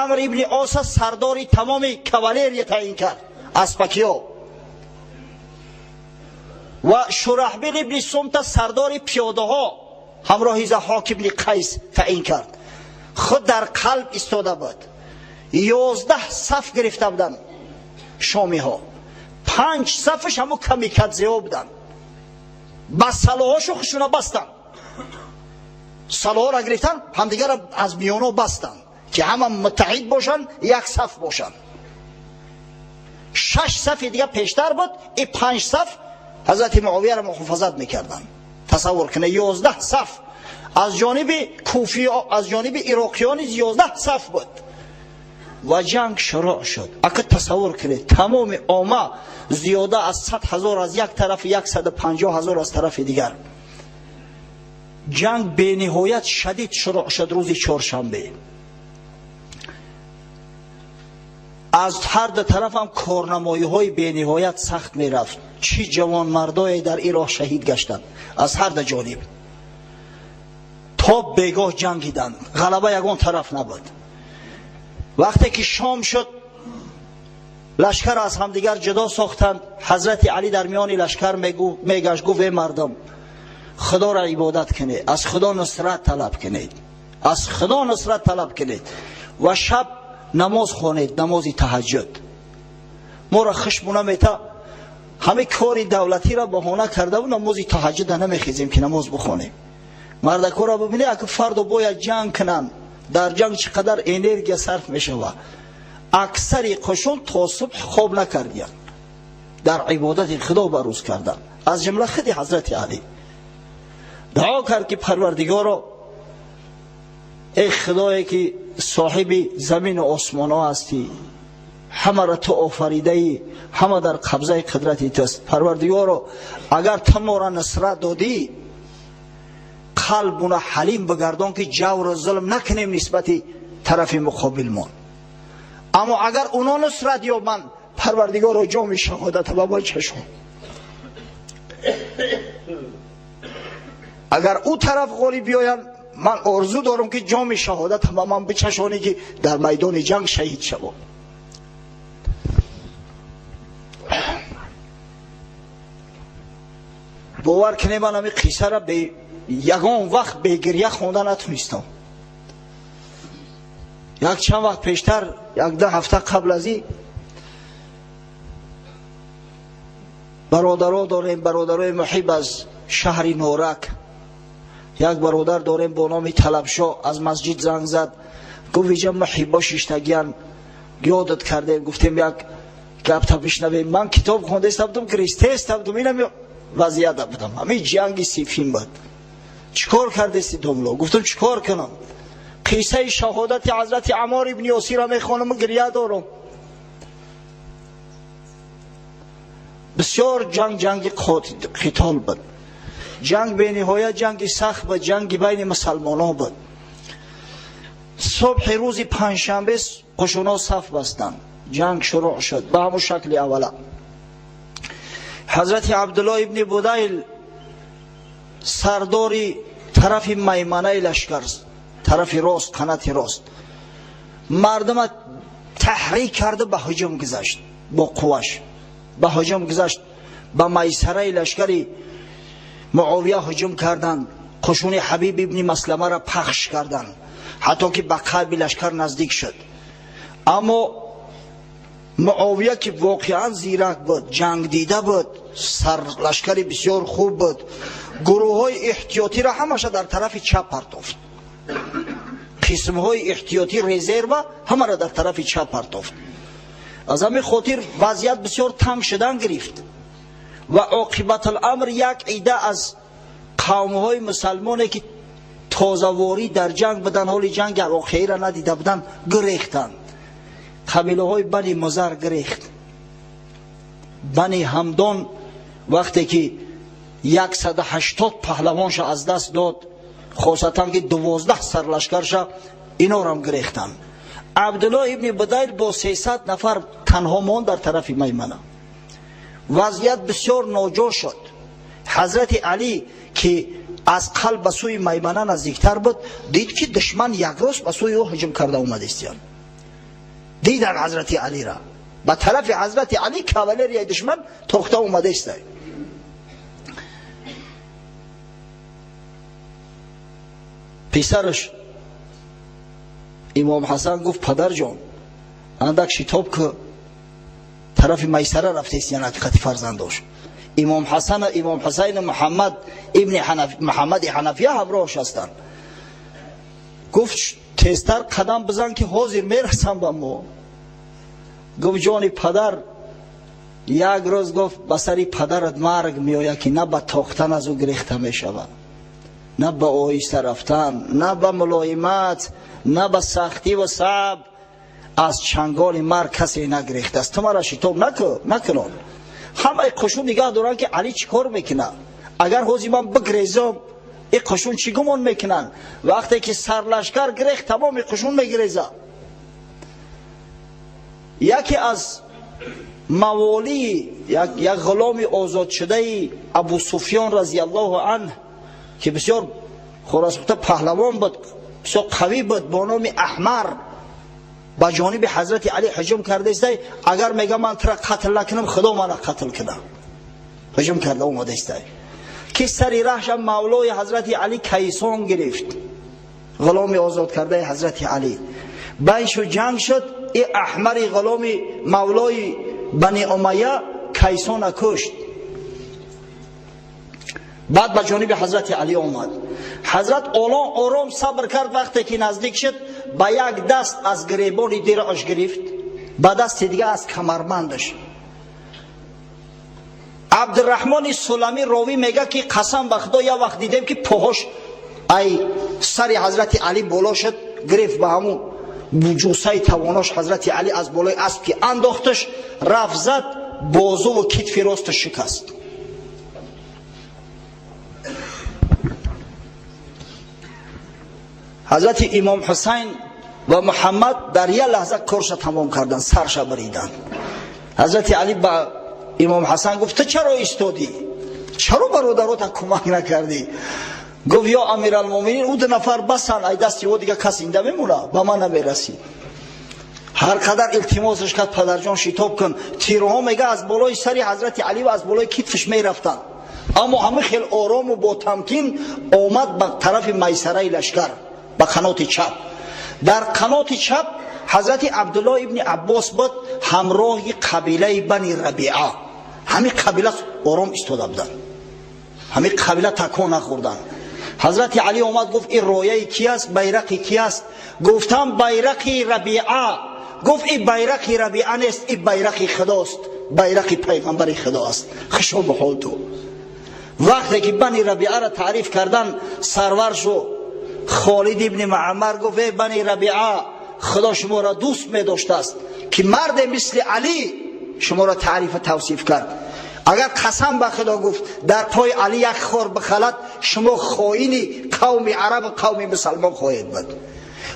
Амр ибни Оса сардори тамоми кавалерия таъин кард, аспакиё, ва Шураҳбил ибни Сумта сардори пиёдаҳо ҳамроҳи Заҳҳок ибни Қайс таъин кард. Худ дар қалб истода буд. 11 саф гирифта буданд шомиҳо, 5 сафаш ҳамун камикадзеҳо буданд. Ба салоҳошо хушуна бастанд, салоҳоро гирифтанд, ҳамдигарро аз миёно бастанд, ки ҳама муттаҳид бошанд, як саф бошанд. 6 сафи дига пештар буд, и 5 саф ҳазрати Муовияро муҳофазат мекарданд. Тасаввур кунед, 11 саф аз ҷониби куфиё, аз ҷониби ироқиён низ 11 саф буд ва ҷанг шурӯъ шуд. Ака, тасаввур кунед, тамоми омма зиёда аз 100 000 аз як тараф, 150 000 аз тарафи дигар. Ҷанг бениҳоят шадид шурӯъ шуд рӯзи чоршанбе. Аз ҳар ду тарафам корнамоиҳои бениҳоят сахт мерафт. Чӣ ҷавонмардое дар ин роҳ шаҳид гаштанд аз ҳар ду ҷониб. То бегоҳ ҷангиданд, ғалаба ягон тараф набуд. Вақте ки шом шуд, лашкар аз ҳамдигар ҷудо сохтанд. Ҳазрати Алӣ дар миёни лашкар мегашт, гуфт: э мардум, худоро ибодат кунед, аз худо нусрат талаб кунед, аз худо нусрат талаб кунед ва шаб намоз хонед, намози таҳаҷҷуд. Моро хушму намета, ҳамаи кори давлатиро баҳона кардаву намози таҳаҷҷуда намехезем, ки намоз бихонем. Мардакҳоро бибинед, ака, фардо бояд ҷанг кунанд. Дар ҷанг чӣ қадар энергия сарф мешавад. Аксари қушун то субҳ хоб накардиянд, дар ибодати худо ба рӯз карданд. Аз ҷумла худи ҳазрати Алӣ дуо кард, ки Парвардигоро, эй худое ки соҳиби замину осмонҳо ҳастӣ, ҳамаро ту офаридаӣ, ҳама дар қабзаи қудрати туст, Парвардигоро, агар ту моро нусрат додӣ, қалбуна ҳалим бигардон, ки ҷавру зулм накунем нисбати тарафи муқобилмон. Аммо агар уно нусрат ёбанд, Парвардигоро, ҷоми шаҳодата ба мо чашон. Агар ӯ тараф ғолиб биёянд, ман орзу дорам, ки ҷоми шаҳодат ба ман бичашонӣ, ки дар майдони ҷанг шаҳид шавам. Бовар кунед, ман ҳамин қиссаро ягон вақт бегирья хонда натунистам. Як чанд вақт пештар, як ду ҳафта қабл аз ин, бародаро дорем, бародарои муҳиб аз шаҳри Норак, як бародар дорем бо номи Талабшо, аз масҷид занг зад, гуфт: иҷа муҳиббо шиштагиян, ёдат кардем, гуфтем як Гапта бишнавем, ман китоб хондаиста будам, гиристаиста будам, инами вазъията будам. Ҳамин ҷанги Сифин буд. Чӣ кор кардести, домло? Гуфтам, чӣ кор кунам? Қиссаи шаҳодати ҳазрати Аммор ибни Ёсирро мехонам, гиря дорам. Бисёр ҷанг, ҷанги қитол буд, ҷанг бениҳоят ҷанги сахт буд, ҷанги байни мусалмонон буд. Субҳи рӯзи панҷшанбе қушуно саф бастанд, ҷанг шурӯъ шуд ба ҳамун шакли аввала. Ҳазрати Абдулло ибни Будайл, сардори тарафи майманаи лашкар, тарафи рост, қанати рост, мардума таҳрик карда ба ҳуҷум гузашт, бо қувваш ба ҳуҷум гузашт, ба майсараи лашкари Муовия ҳуҷум карданд. Қушуни Ҳабиб ибни Масламаро пахш карданд, ҳатто ки ба қалби лашкар наздик шуд. Аммо Муовия, ки воқеан зирак буд, ҷангдида буд, сарлашкари бисёр хуб буд, гурӯҳҳои эҳтиётиро ҳамаша дар тарафи чап партофт. Қисмҳои эҳтиётӣ, резерва, ҳамаро дар тарафи чап партофт. Аз ҳамин хотир вазъият бисёр танг шудан гирифт ва оқибатуламр як ида аз қавмҳои мусалмоне, ки тозаворӣ дар ҷанг буданд, ҳоли ҷанги воқеиро надида буданд, гирехтанд. Қабилаҳои Бани Музар гирехт, Бани Ҳамдон вақте ки 180 паҳлавонша аз даст дод, хосатан ки 12 сарлашкарша, инорам гирехтанд. Абдулло ибни Будайл бо 300 нафар танҳо монд дар тарафи маймана. Вазъият бисёр ноҷо шуд. Ҳазрати Алӣ, ки аз қалб ба сӯи маймана наздиктар буд, дид, ки душман якрост ба сӯи ӯ ҳуҷум карда омадистиян. Дидан ҳазрати Алира, ба тарафи ҳазрати Али кавалерияи душман тохта омадаиста. Писараш Имом Ҳасан гуфт: «Падарҷон, андак шитоб ку, тарафи майсара рафтаистиян». Ҳақиқати фарзандош Имом Ҳасан, Имом Ҳусайн, Муҳаммад ибни Муҳаммади Ҳанафия ҳамроҳш ҳастанд. Гуфт: «Тезтар қадам бизан, ки ҳозир мерасам ба мо». Гуфт: «Ҷони падар, як рӯз, гуфт, ба сари падарат марг меояд, ки на ба тохтан аз ӯ гирехта мешавад, на ба оҳиста рафтан, на ба мулоимат, на ба сахтӣ ва сабр аз чанголи марг касе нагирехтааст. Ту мара шитоб накунон». Ҳамаи қушун нигаҳ доранд, ки Али чӣ кор мекунад. Агар ҳозир ман бигрезам, и қушун чӣ гумон мекунанд? Вақте ки сарлашкар гирехт, тамоми қушун мегирезад. Яке аз маволии, як ғуломи озодшудаи Абу Суфён разиаллоҳу анҳ, ки бисёр хулоса паҳлавон буд, бисёр қавӣ буд, бо номи Аҳмар, ба ҷониби ҳазрати Али ҳуҷум кардаистай. Агар, мега, ман тура қатл накунам, Худо мана қатл кунам. Ҳуҷум карда омадаистай, ки сари раҳша мавлои ҳазрати Али Кайсон гирифт, ғуломи озод кардаи ҳазрати Али. Байн шуд, ҷанг шуд. И Аҳмари ғуломи мавлои Бани Умайя Кайсона кушт. Баъд ба ҷониби ҳазрати Али омад. Ҳазрат олон ором сабр кард. Вақте ки наздик шуд, ба як даст аз гиребони диръаш гирифт, ба дасти дига аз камарбандаш. Абдураҳмони Суламӣ ровӣ мега, ки қасам ба Худо, як вақт дидем, ки поҳош ай сари ҳазрати Али боло шуд, гирифт ба ҳамун ҷусаи тавонош. Ҳазрати Али аз болои асб ки андохташ, рафт зад, бозуву китфи росташ шикаст. Ҳазрати Имом Ҳусайн ва Муҳаммад дар як лаҳза корша тамом карданд, сарша бариданд. Ҳазрати Али ба Имом Ҳасан гуфт: «Ту чаро истодӣ? Чаро бародарота кӯмак накардӣ?» Гуфт: «Ё Амиралмуминин, ӯ ду нафар басанд, ай дасти ӯ дига кас инда мемона, ба ман намерасид». Ҳар қадар илтимосаш кард: «Падарҷон, шитоб кун». Тирҳо, мега, аз болои сари ҳазрати Али ва аз болои китфаш мерафтанд, аммо ҳама хел орому бо тамкин омад ба тарафи майсараи лашкар, ба қаноти чап. Дар қаноти чап ҳазрати Абдулло ибни Аббос буд ҳамроҳи қабилаи Бани Рабиа. Ҳамин қабила ором истода буданд, ҳамин қабила такон нахӯрданд. Ҳазрати Али омад, гуфт: «Ин рояи ки аст? Байрақи ки аст?» Гуфтам: «Байрақи Рабиа». Гуфт ин байрақи Рабиа нест, ин байрақи Худост, байрақи пайғамбари Худо аст. Хушо ба ҳол ту. Вақте ки Бани Рабиаро таъриф кардан, сарвар шуд Холид ибни Маъмар, гуфт: эй Бани Рабиа, Худо шуморо дӯст медоштааст, ки марде мисли Алӣ шуморо таърифу тавсиф кард. Агар қасам ба Худо, гуфт, дар пои Алӣ як хор бихалад, шумо хоини қавми арабу қавми мусалмон хоҳед буд.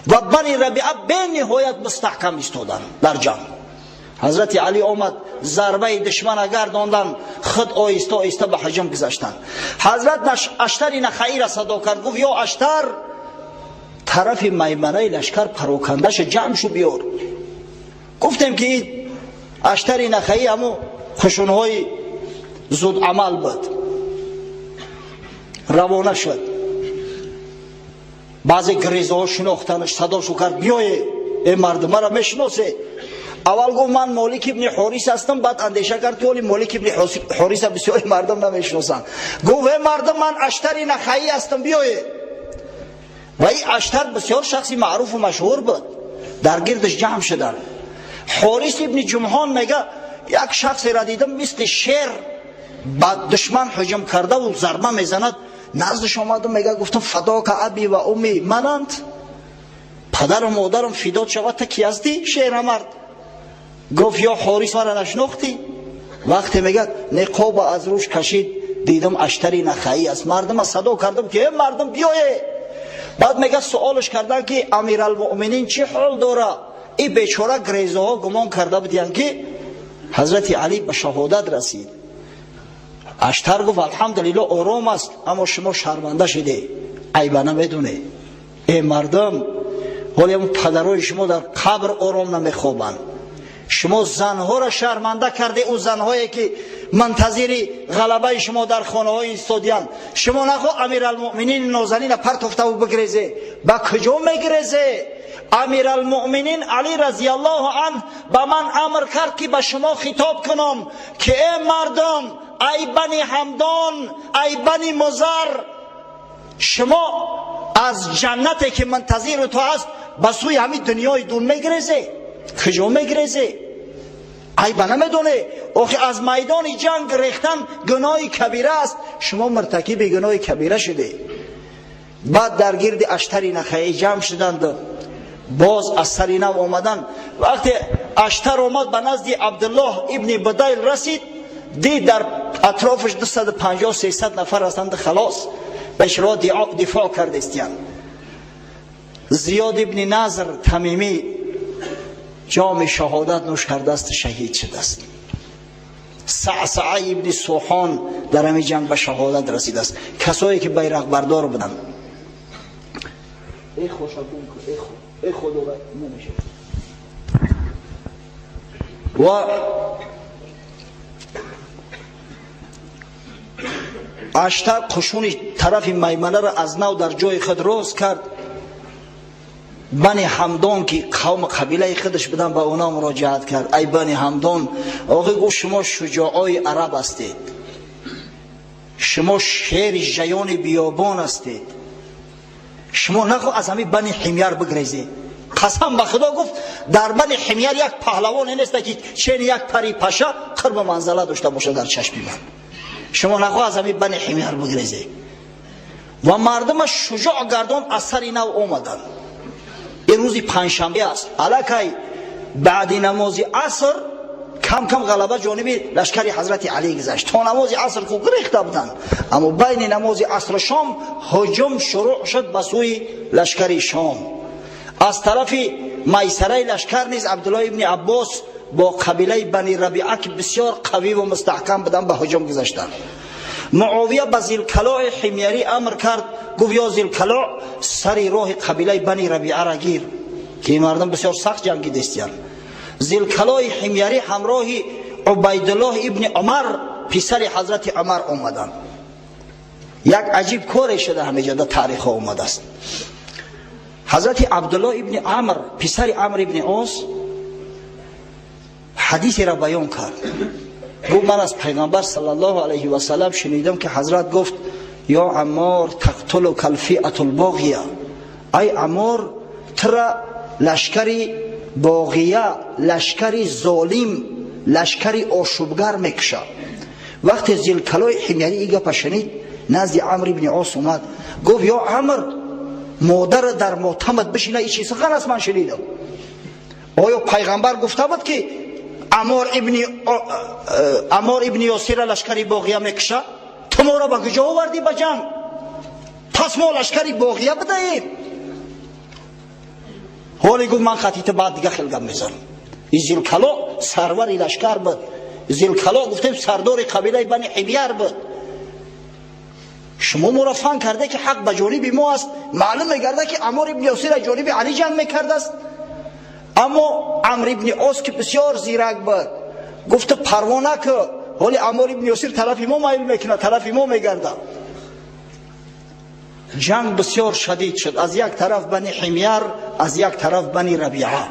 Ва Бани Рабиа бениҳоят мустаҳкам истоданд дар ҷанг. Ҳазрати Алӣ омад, зарбаи душмана гардондан, худ оҳиста оҳиста ба ҳуҷум гузаштанд. Ҳазрат Аштари Нахаира садо кард, гуфт: ё Аштар, тарафи майманаи лашкар парокандаша ҷамъ шу биёр. Гуфтем, ки Аштари Нахаӣ ҳаму хушунҳои зудамал буд. Равона шуд. Баъзе грезаҳо шинохтанаш, садошу кард: биёе, э мардум, мара мешиносе? Аввал гуфт: ман Молик ибни Ҳорис ҳастам. Баъд андеша кард, ки оли Молик ибни Ҳориса бисёри мардум намешиносанд. Гуфт: э мардум, ман Аштари Нахаӣ ҳастам, биёе. Ва ин Аштар бисёр шахси маъруфу машҳур буд. Дар гирдаш ҷамъ шуданд. Ҳорис ибни Ҷумҳон мега: як шахсеро дидам, мисли шер ба душман ҳуҷум кардаву зарба мезанад. Наздаш омадам, мега, гуфтам: фадока аби ва умми, мананд падару модарам фидот шавад, та ки ҳастӣ, шерамард? Гуфт: ё Ҳорис, мара нашинохтӣ? Вақте, мегӯяд, ниқоба аз рӯш кашид, дидам, Аштари Нахаӣ аст. Мардума садо кардам, ки э мардум, биёе. Баъд, мега, суолш кардан, ки Амиралмуъминин чӣ ҳол дора? И бечора грезаҳо гумон карда будиянд, ки ҳазрати Алӣ ба шаҳодат расид. Аштар гуфт: алҳамдулилло, ором аст, аммо шумо шарманда шиде, айба намедоне. Э мардум, ҳоле падарои шумо дар қабр ором намехобанд. Шумо занҳоро шарманда карде, ӯ занҳое ки мунтазири ғалабаи шумо дар хонаҳои истодиянд. Шумо нахо Амиралмуъминини нозанина партофтаву бигрезе. Ба куҷо мегрезе? Амиралмуъминин Али разияллоҳу анҳ ба ман амр кард, ки ба шумо хитоб кунам, ки э мардум, ай Бани Ҳамдон, ай Бани Музар, шумо аз ҷаннате ки мунтазиру ту аст, ба сӯи ҳамин дунёи дур мегрезе. Куҷо мегрезе? Айба намедоне? Охи, аз майдони ҷанг рехтан гуноҳи кабира аст. Шумо муртакиби гуноҳи кабира шуде. Баъд дар гирди Аштари Нахаӣ ҷамъ шуданд, боз аз сари нав омадан. Вақте Аштар омад, ба назди Абдуллоҳ ибни Будайл расид, дид, дар атрофаш 250-300 нафар ҳастанд. Халос, бешро дифоъ кардестиянд. Зиёд ибни Назр Тамимӣ ҷоми шаҳодат нӯш кардааст, шаҳид шудааст. Саъсаа ибни Суҳон дар ҳамин ҷанг ба шаҳодат расидааст, касое ки байрақбардор буданд. Эй эй худо, намешавад. Ва Аштар қушуни тарафи майманаро аз нав дар ҷои худ рост кард. Бани Ҳамдон, ки қавм қабилаи худаш буданд, ба онҳо муроҷиат кард: ай Бани Ҳамдон, охи, гуфт, шумо шуҷоъои араб ҳастед, шумо шери жаёни биёбон ҳастед, шумо нахо аз ҳамин Бани Ҳимяр бигрезед. Қасам ба Худо, гуфт, дар Бани Ҳимяр як паҳлавоне нест, ки чени як пари паша қурбу манзала дошта бошад дар чашми ман. Шумо нахо аз ҳамин Бани Ҳимяр бигрезед. Ва мардума шуҷоъ гардон, аз сари нав омаданд. Ин рӯзи панҷшанбе аст. Аллакай баъди намози аср кам кам ғалаба ҷониби лашкари ҳазрати Алӣ гузашт. То намози аср хуб гирехта буданд, аммо байни намози асру шом ҳуҷум шурӯъ шуд ба сӯи лашкари Шом. Аз тарафи майсараи лашкар низ Абдуллоҳ ибни Аббос бо қабилаи Бани Рабиа, ки бисёр қавиву мустаҳкам буданд, ба ҳуҷум гузаштанд. Муовия ба Зилкалои Ҳимярӣ амр кард, гуфт: ё Зилкалоъ, сари роҳи қабилаи Бани Рабиара гир, ки ин мардум бисёр сахт ҷангидестиянд. Зилкалои Ҳимярӣ ҳамроҳи Убайдуллоҳ ибни Умар, писари ҳазрати Умар, омаданд. Як аҷиб коре шуда, ҳамеҷа дар таърихҳо омадааст. Ҳазрати Абдуллоҳ ибни Амр, писари Амр ибни Ос, ҳадисеро баён кард. Гуфт: ман аз пайғамбар саллаллоҳу алайҳи васалам шунидам, ки ҳазрат гуфт: ё Аммор, тақтулука алфиату лбоғия, ай Аммор, тура лашкари боғия лашкари золим, лашкари ошӯбгар мекушад. Вақте Зилкалои Ҳимярӣ ин гапа шунид, назди Амр ибни Ос омад, гуфт: ё Амр, модара дар мотамат бишина, ин чӣ сухан аст ман шунидам? Оё пайғамбар гуфта буд, ки Амор ибни Ёсира лашкари боғия мекушад? Ту моро ба куҷо овардӣ ба ҷанг? Пас мо лашкари боғия будаем. Ҳоле гуфт: ман хатита баъд дига хел гап мезанам. Зилкало сарвари лашкар буд. Зилкало, гуфтем, сардори қабилаи Бани Ҳимяр буд. Шумо моро фан карде, ки ҳақ ба ҷониби мо аст. Маълум мегардад, ки Амор ибни Ёсир аз ҷониби Алӣ ҷанг мекардааст. Аммо Амр ибни Ос, ки бисёр зирак буд, гуфта: парво накӯ, ҳоли Амор ибни Ёсир тарафи мо майл мекунад, тарафи мо мегардад. Ҷанг бисёр шадид шуд. Аз як тараф Бани Ҳимяр, аз як тараф Бани Рабиа.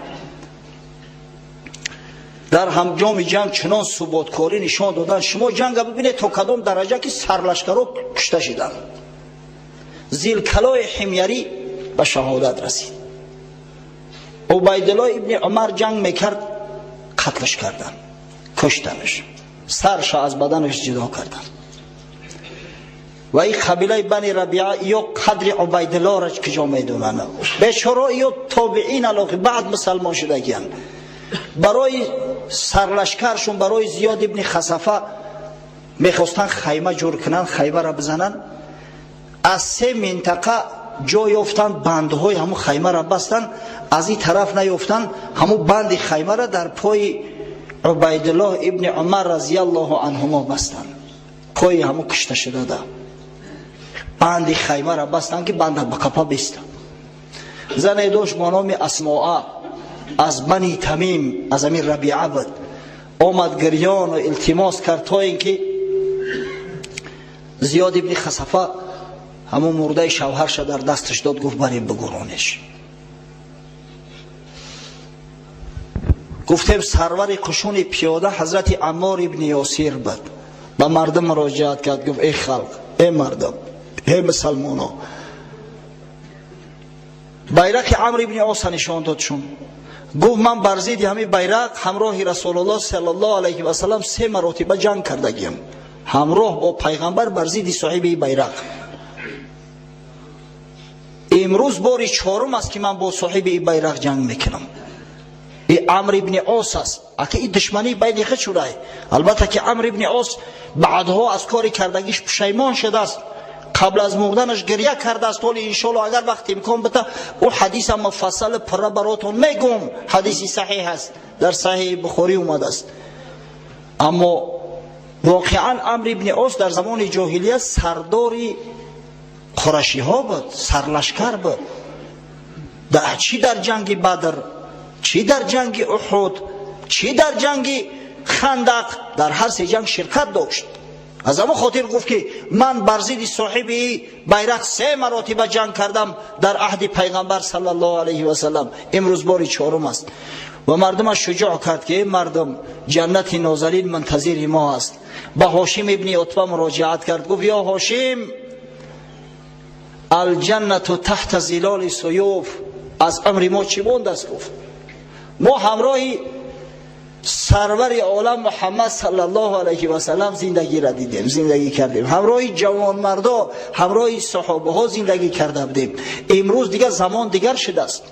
Дар ҳамҷоми ҷанг чунон суботкорӣ нишон доданд, шумо ҷанга бибинед, то кадом дараҷа ки сарлашкаро кушта шиданд. Зилкалои Ҳимярӣ ба шаҳодат расид. Убайдулло ибни Умар ҷанг мекард, қатлш карданд, куштанаш, сарша аз баданаш ҷудо карданд. Ва ин қабилаи Бани Рабиа ё қадри Убайдуллоро куҷо медонанд? Бечоро, ё тобиин алоқи баъд мусалмон шудагиянд. Барои сарлашкаршон, барои Зиёд ибни Хасафа мехостанд хайма ҷур кунанд, хаймаро бизананд. Аз се минтақа ҷо ёфтанд, бандҳои ҳамун хаймаро бастанд, аз ин тараф наёфтанд. Ҳамун банди хаймаро дар пои Убайдуллоҳ ибни Умар разияллоҳу анҳумо бастанд. Пои ҳамун кушта шудада банди хаймаро бастанд, ки банда ба қапа бистанд. Зане дошт бо номи Асмоа, аз Бани Тамим, аз амин Рабиа буд. Омад, гирёну илтимос кард, то ин ки Зиёд ибни Хасафа ҳамун мурдаи шавҳарша дар дасташ дод, гуфт: барем, бигӯронеш. Гуфтем, сарвари қушуни пиёда ҳазрати Аммор ибни Ёсир буд. Ба мардум муроҷиат кард, гуфт: эй халқ, эй мардум, эй мусалмоно! Байрақи Амр ибни Оса нишон дод шун, гуфт: ман бар зидди ҳамин байрақ ҳамроҳи Расулуллоҳ саллаллоҳу алайҳи васалам се маротиба ҷанг кардагиям, ҳамроҳ бо пайғамбар бар зидди соҳиби байрақ. Имрӯз бори чорум аст, ки ман бо соҳиби ин байрақ ҷанг мекунам. И Амр ибни Ос аст. Ака, и душманӣ байни худ шудай. Албатта, ки Амр ибни Ос баъдҳо аз кори кардагиш пушаймон шудааст, қабл аз мурданаш гиря кардааст. Ҳоли, иншоалло, агар вақт имкон бита, ӯ ҳадиса муфассали пурра баротон мегӯм. Ҳадиси саҳиҳ аст, дар Саҳиҳи Бухорӣ омадааст. Аммо воқеан Амр ибни Ос дар замони ҷоҳилия сардори қурашиҳо буд, сарлашкар буд. Чӣ дар ҷанги Бадр, чӣ дар ҷанги Уҳуд, чӣ дар ҷанги Хандақ, дар ҳар се ҷанг ширкат дошт. Аз ҳамон хотир гуфт, ки ман бар зидди соҳиби байрақ се маротиба ҷанг кардам дар аҳди пайғамбар саллаллоҳу алайҳи васалам, имрӯз бори чорум аст. Ва мардумаш шуҷоъ кард, ки эй мардум, ҷаннати нозалин мунтазири мо аст. Ба Ҳошим ибни Утба муроҷиат кард, гуфт: ё Ҳошим, алҷаннату таҳта зилоли суюф. Аз умри мо чӣ мондааст? Гуфт: мо ҳамроҳи сарвари олам Муҳаммад саллаллоҳу алайҳи васалам зиндагиро дидем, зиндагӣ кардем, ҳамроҳи ҷавонмардо, ҳамроҳи саҳобаҳо зиндагӣ карда будем. Имрӯз дигар замон дигар шудааст,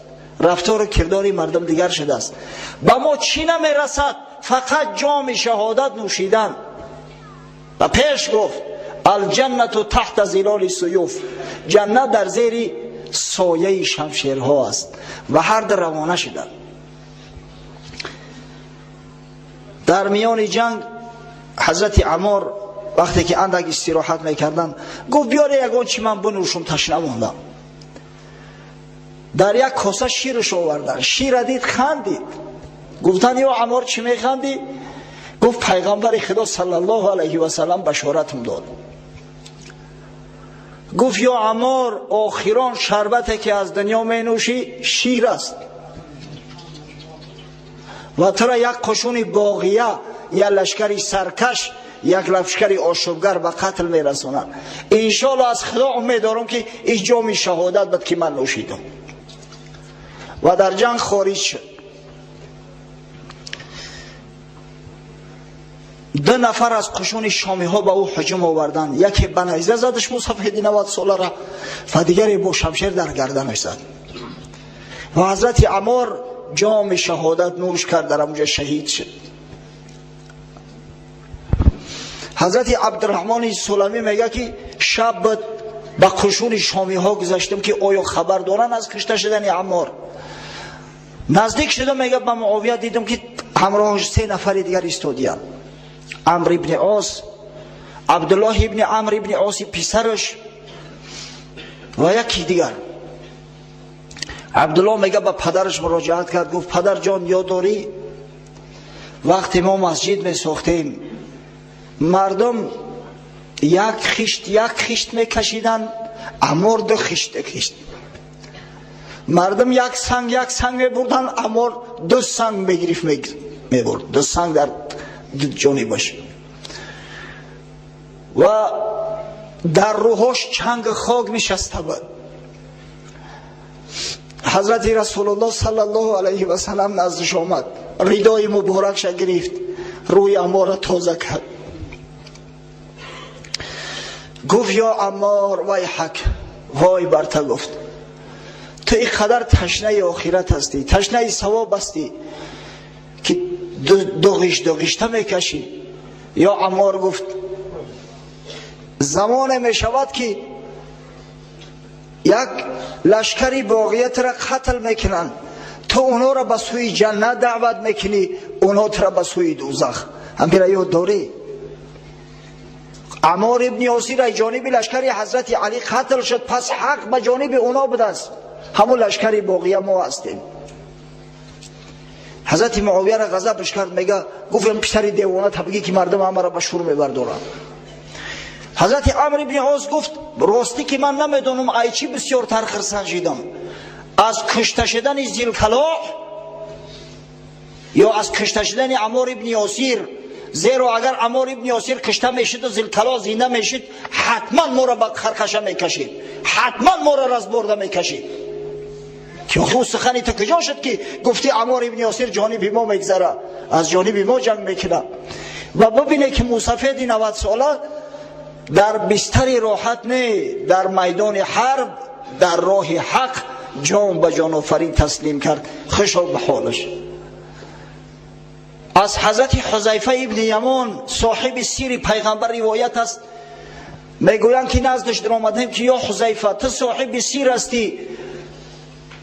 рафтору кирдори мардум дигар шудааст. Ба мо чӣ намерасад? Фақат ҷоми шаҳодат нӯшидан. Ба пеш гуфт: алҷаннату таҳта зилоли суюф, ҷаннат дар зери сояи шамшерҳо аст. Ва ҳар ду равона шуданд. Дар миёни ҷанг ҳазрати Амор, вақте ки андак истироҳат мекарданд, гуфт: биёре ягон чи ман бинӯшум, ташна мондам. Дар як коса шираш оварданд. Шира дид, хандид. Гуфтанд: ё Амор, чӣ механдӣ? Гуфт: пайғамбари Худо саллаллоҳу алайҳи васалам башоратам дод, гуфт: ё Амор, охирон шарбате ки аз дунё менӯшӣ, шир аст ва тура як қушуни боғия, як лашкари саркаш, як лашкари ошӯбгар ба қатл мерасонанд. Иншоалло, аз Худо умед дорам, ки ин ҷоми шаҳодат буд, ки ман нӯшидам. Ва дар ҷанг хориҷ шуд. Ду нафар аз қушуни шомиҳо ба ӯ ҳуҷум оварданд. Яке ба найза задаш мусафиди 90 солара ва дигаре бо шамшер дар гарданаш зад ва ҳазрати Аммор ҷоми шаҳодат нӯш кард, дар ҳамунҷа шаҳид шуд. Ҳазрати Абдураҳмони Суламӣ мега, ки шаб ба қушуни шомиҳо гузаштам, ки оё хабар доранд аз кушта шудани Аммор. Наздик шудам, мега, ба Муовия дидам, ки ҳамроҳаш се нафари дигар истодиянд: Амр ибни Ос, Абдуллоҳ ибни Амр ибни Оси писараш ва яки дигар. Абдуллоҳ, мега, ба падараш муроҷиат кард, гуфт: «Падарҷон, ёд дорӣ, вақте мо масҷид месохтем, мардум як хишт, як хишт мекашиданд, Аммор ду хишт кашид. Мардум як санг, як санг мебурданд, Аммор ду санг мегирифт, мебурд, ду санг дар ду ҷонибаш ва дар рӯҳош чанг хок нишаста буд. Ҳазрати Расулуллоҳ саллаллоҳу алайҳи васалам наздиш омад, ридои муборакша гирифт, рӯи Амморро тоза кард, гуфт: «Ё Аммор, ويحك, вой бар та», гуфт, «ту ин қадар ташнаи охират ҳастӣ, ташнаи савоб ҳастӣ, ки ду ғишт, ду ғишта мекашӣ. Ё Аммор, гуфт, замоне мешавад, ки як лашкари боғиятро қатл мекунанд, ту онҳоро ба сӯи ҷаннат даъват мекунӣ, онҳо туро ба сӯи дӯзах. Ҳамира ёд дорӣ?» Аммор ибни Ёсир аз ҷониби лашкари ҳазрати Алӣ қатл шуд. Пас ҳақ ба ҷониби онҳо будааст. Ҳамун лашкари боғия мо ҳастем. Ҳазрати Муовияро ғазабш кард, мега, гуфт: «Писари девона, табигӣ ки мардум ҳамаро ба шур мебардоранд». Ҳазрати Амр ибни Ос гуфт: «Ростӣ ки ман намедонам, ай чӣ бисёртар хирсан шидам: аз кушта шудани Зилкалоҳ ё аз кушта шудани Аммор ибни Ёсир. Зеро агар Аммор ибни Ёсир кушта мешуду Зилкалоҳ зинда мешуд, ҳатман моро ба харкаша мекашид, ҳатман моро разборда мекашид. Ки охи сухани ту куҷо шуд, ки гуфти Аммор ибни Ёсир ҷониби мо мегзара, аз ҷониби мо ҷанг мекунад?» Ва бибине, ки мусафеди 90 сола дар бистари роҳат не, дар майдони ҳарб, дар роҳи ҳақ ҷон ба ҷонофарин таслим кард. Хушо ба ҳолаш. Аз ҳазрати Ҳузайфа ибни Ямон, соҳиби сири пайғамбар, ривоят аст. Мегӯянд, ки наздаш даромадем, ки: «Ё Ҳузайфа, ту соҳиби сир ҳастӣ.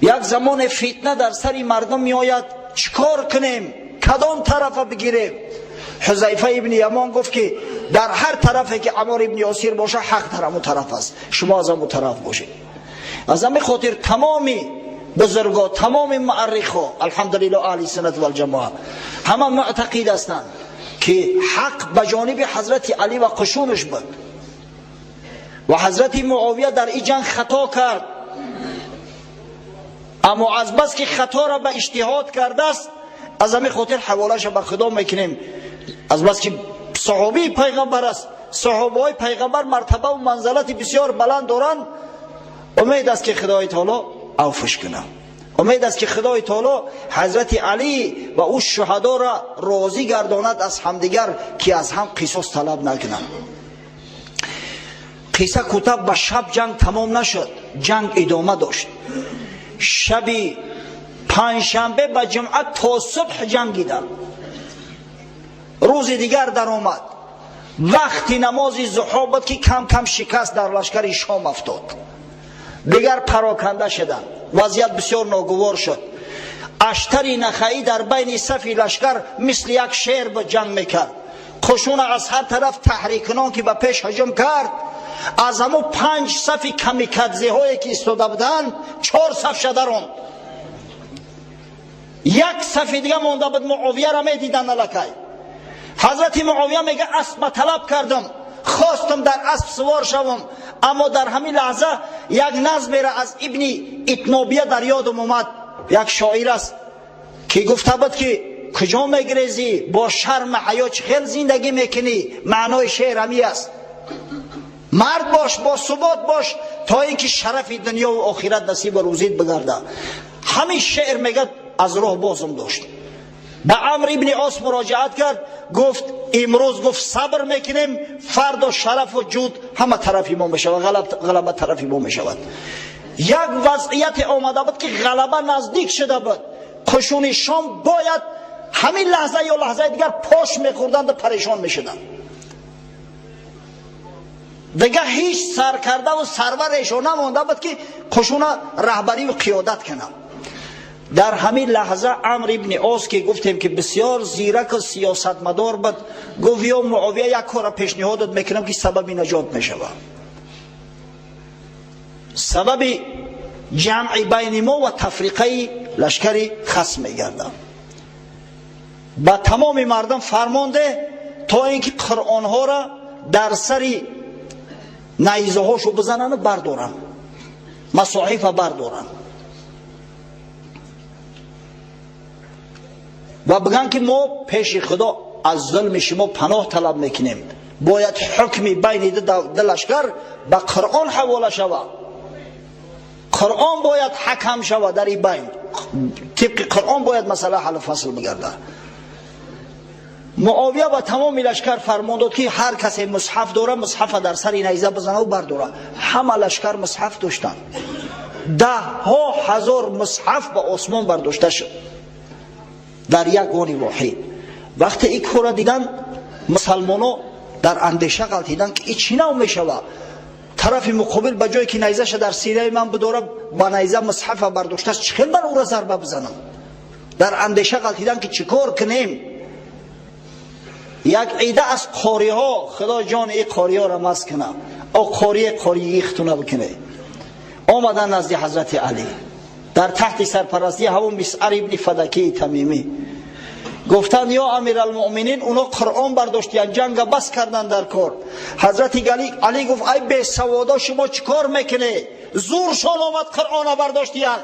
Як замоне фитна дар сари мардум меояд, чӣ кор кунем, кадом тарафа бигирем?» Ҳузайфа ибни Ямон гуфт, ки дар ҳар тарафе ки Аммор ибни Ёсир боша, ҳақ дар ҳамун тараф аст, шумо аз ҳамун тараф бошед. Аз ҳамин хотир тамоми бузурго, тамоми муаррихо, алҳамдулилло, аҳли суннат валҷамоа ҳама муътақид ҳастанд, ки ҳақ ба ҷониби ҳазрати Алӣ ва қушунаш буд ва ҳазрати Муовия дар ин ҷанг хато кард. Аммо аз бас ки хаторо ба иҷтиҳод кардааст, аз ҳамин хотир ҳаволаша ба Худо мекунем. Аз бас ки саҳобии пайғамбар аст, саҳобаҳои пайғамбар мартабаву манзалати бисёр баланд доранд, умед аст, ки Худои таоло авфш кунад, умед аст, ки Худои таоло ҳазрати Алӣ ва ӯ шуҳадоро розӣ гардонад аз ҳамдигар, ки аз ҳам қисос талаб накунанд. Қисса кӯтоҳ, ба шаб ҷанг тамом нашуд, ҷанг идома дошт. Шаби панҷшанбе ба ҷумъа то субҳ ҷангиданд. Рӯзи дигар даромад, вақти намози зуҳо буд, ки кам кам шикаст дар лашкари Шом афтод, дигар пароканда шуданд, вазъият бисёр ногувор шуд. Аштари Нахаӣ дар байни сафи лашкар мисли як шер ба ҷанг мекард. Қушуна аз ҳар тараф таҳриккунон ки ба пеш ҳуҷум кард, аз ҳамун панҷ сафи камикадзеҳое ки истода буданд, чор саф шадаронд, як сафи дига монда буд. Муовияро медиданд аллакай. Ҳазрати Муовия мега: «Аспа талаб кардам, хостам дар асп сувор шавам, аммо дар ҳамин лаҳза як назмеро аз Ибни Итнобия дар ёдам омад. Як шоир аст, ки гуфта буд, ки куҷо мегирезӣ, бо шарма ҳаё чӣ хел зиндагӣ мекунӣ? Маънои шеър ҳамин аст: мард бош, бо субот бош, то ин ки шарафи дунёву охират насибу рӯзит бигарда». Ҳамин шеър, мегӯяд, аз роҳ бозам дошт. Ба Амр ибни Ос муроҷиат кард, гуфт имрӯз гуфт сабр мекунем, фардо шарафу ҷуд ҳама тарафи мо мешавад, ғалаба тарафи мо мешавад. Як вазъияте омада буд ки ғалаба наздик шуда буд. Қушуни Шом бояд ҳамин лаҳза ё лаҳзаи дигар пош мехӯрданд ва парешон мешуданд. Дигар ҳеҷ саркарда ва сарварешон намонда буд ки қушуна раҳбарию қиёдат кунад. Дар ҳамин лаҳза Амр ибни Ос ки гуфтем ки бисёр зирак ва сиёсатмадор буд, гуфт ё Муовия, як кора пешниҳодат мекунам ки сабаби наҷот мешавад, сабаби ҷамъи байни мо ва тафриқаи лашкари хасм мегардад. Ба тамоми мардум фармон деҳ то ин ки қуръонҳоро дар сари найзаҳошу бизананд, бардоранд, масоҳифа бардоранд ва бигӯянд ки мо пеши Худо аз зулми шумо паноҳ талаб мекунем. Бояд ҳукми байни ду лашкар ба Қуръон ҳавола шавад. Қуръон бояд ҳакам шавад дар ин байн. Тибқи Қуръон бояд масъала ҳаллу фасл бигардад. Муовия ба тамоми лашкар фармон дод ки ҳар касе мусҳаф дора, мусҳафа дар сари найза бизанад бардора. Ҳама лашкар мусҳаф доштанд. Даҳҳо ҳазор мусҳаф ба осмон бардошта шуд дар як они воҳид. Вақте ин корро дидан, мусалмоно дар андеша ғалтиданд ки ин чӣ нав мешавад. Тарафи муқобил ба ҷое ки найзаша дар синаи ман бидора, ба найза мусҳафа бардоштааст, чӣ хел ман ӯро зарба бизанам? Дар андеша ғалтиданд ки чӣ кор кунем. Як ида аз қориҳо, Худо ҷони ин қориҳоро мас кунад, о қорие қории хтуна бикунед, омадан назди Ҳазрати Алӣ дар таҳти сарпарастии ҳамон Мисъар ибни Фадакии Тамимӣ. Гуфтанд ё Амиралмуъминин, уно Қуръон бардоштиянд, ҷанга бас карданд дар кор. Ҳазрати Алӣ гуфт ай бесаводо, шумо чӣ кор мекунед? Зуршон омад, Қуръона бардоштиянд.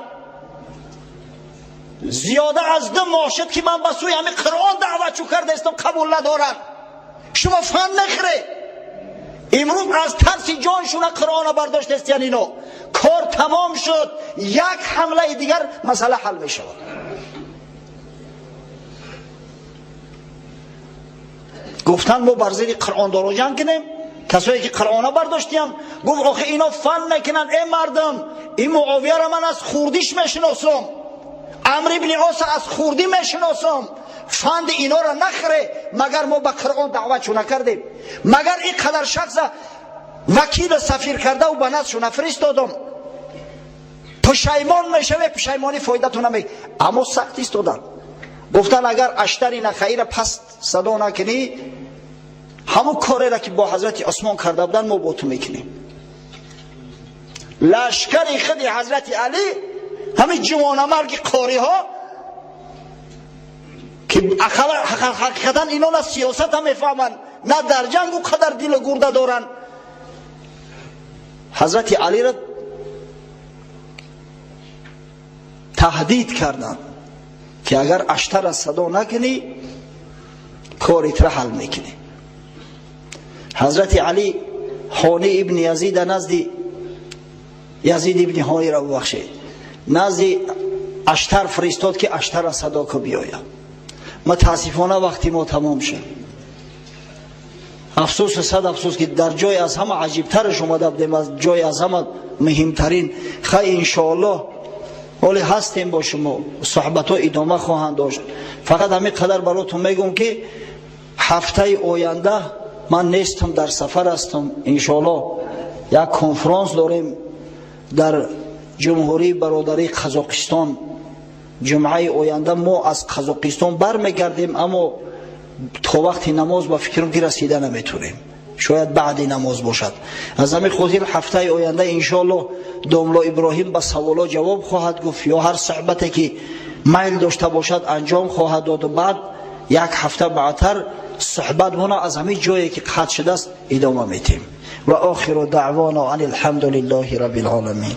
Зиёда аз 2 моҳ шуд ки ман ба сӯи ҳамин Қуръон даъват чӯ кардаистам, қабул надоранд. Шумо фан нахӯред. Имрӯз аз тарси ҷоншуна Қуръона бардоштастиян ино. Кор тамом шуд, як ҳамлаи дигар масъала ҳал мешавад. Гуфтанд мо бар зери Қуръондоро ҷанг кунем, касое ки Қуръона бардоштиям. Гуфт охи ино фан мекунанд, э мардум, ин Муовияро ман аз хурдиш мешиносам, Амр ибни Оса аз хурдӣ мешиносам, фанди инора нахӯре, магар мо ба Қуръон даъват чӯ накардем, магар ин қадар шахса вакилу сафир кардаву ба назд чӯ нафиристодам. Пушаймон мешаве, пушаймонӣ фоидату наме. Аммо сахт истоданд. Гуфтанд агар Аштари Нахаира паст садо накунӣ, ҳамон кореро ки бо Ҳазрати Усмон карда буданд, мо бо ту мекунем. Лашкари худи Ҳазрати Алӣ, ҳамин ҷувонамарги қориҳо ки ҳақиқатан ино на сиёсат ҳам мефаҳманд, на дар ҷанг ӯ қадар дилу гурда доранд, Ҳазрати Алиро таҳдид карданд ки агар Аштара садо накунӣ, коритра ҳал мекунӣ. Ҳазрати Алӣ Ҳони ибни Язида назди Язид ибни Ҳониро бубахшед, назди Аштар фиристод ки Аштара садо ку биёяд. Мутаассифона вақти мо тамом шуд. Афсӯсу сад афсӯс ки дар ҷои аз ҳама аҷибтараш омада будем, аз ҷои аз ҳама муҳимтарин. Хай, иншоаллоҳ ҳоле ҳастем бо шумо, суҳбатҳо идома хоҳанд дошт. Фақат ҳамин қадар баротон мегӯм ки ҳафтаи оянда ман нестам, дар сафар ҳастам. Иншоаллоҳ як конфронс дорем дар ҷумҳурии бародарии Қазоқистон. Ҷумъаи оянда мо аз Қазоқистон бармегардем, аммо то вақти намоз ба фикрам ки расида наметавонем, шояд баъди намоз бошад. Аз ҳамин хотир ҳафтаи оянда иншоаллоҳ домло Иброҳим ба саволо ҷавоб хоҳад гуфт ё ҳар суҳбате ки майл дошта бошад анҷом хоҳад дод. Баъд як ҳафта баъдтар суҳбатмона аз ҳамин ҷое ки қатъ шудааст идома метиҳем. Ва охиру даъвона ан алҳамду лиллаҳи раббил оламин.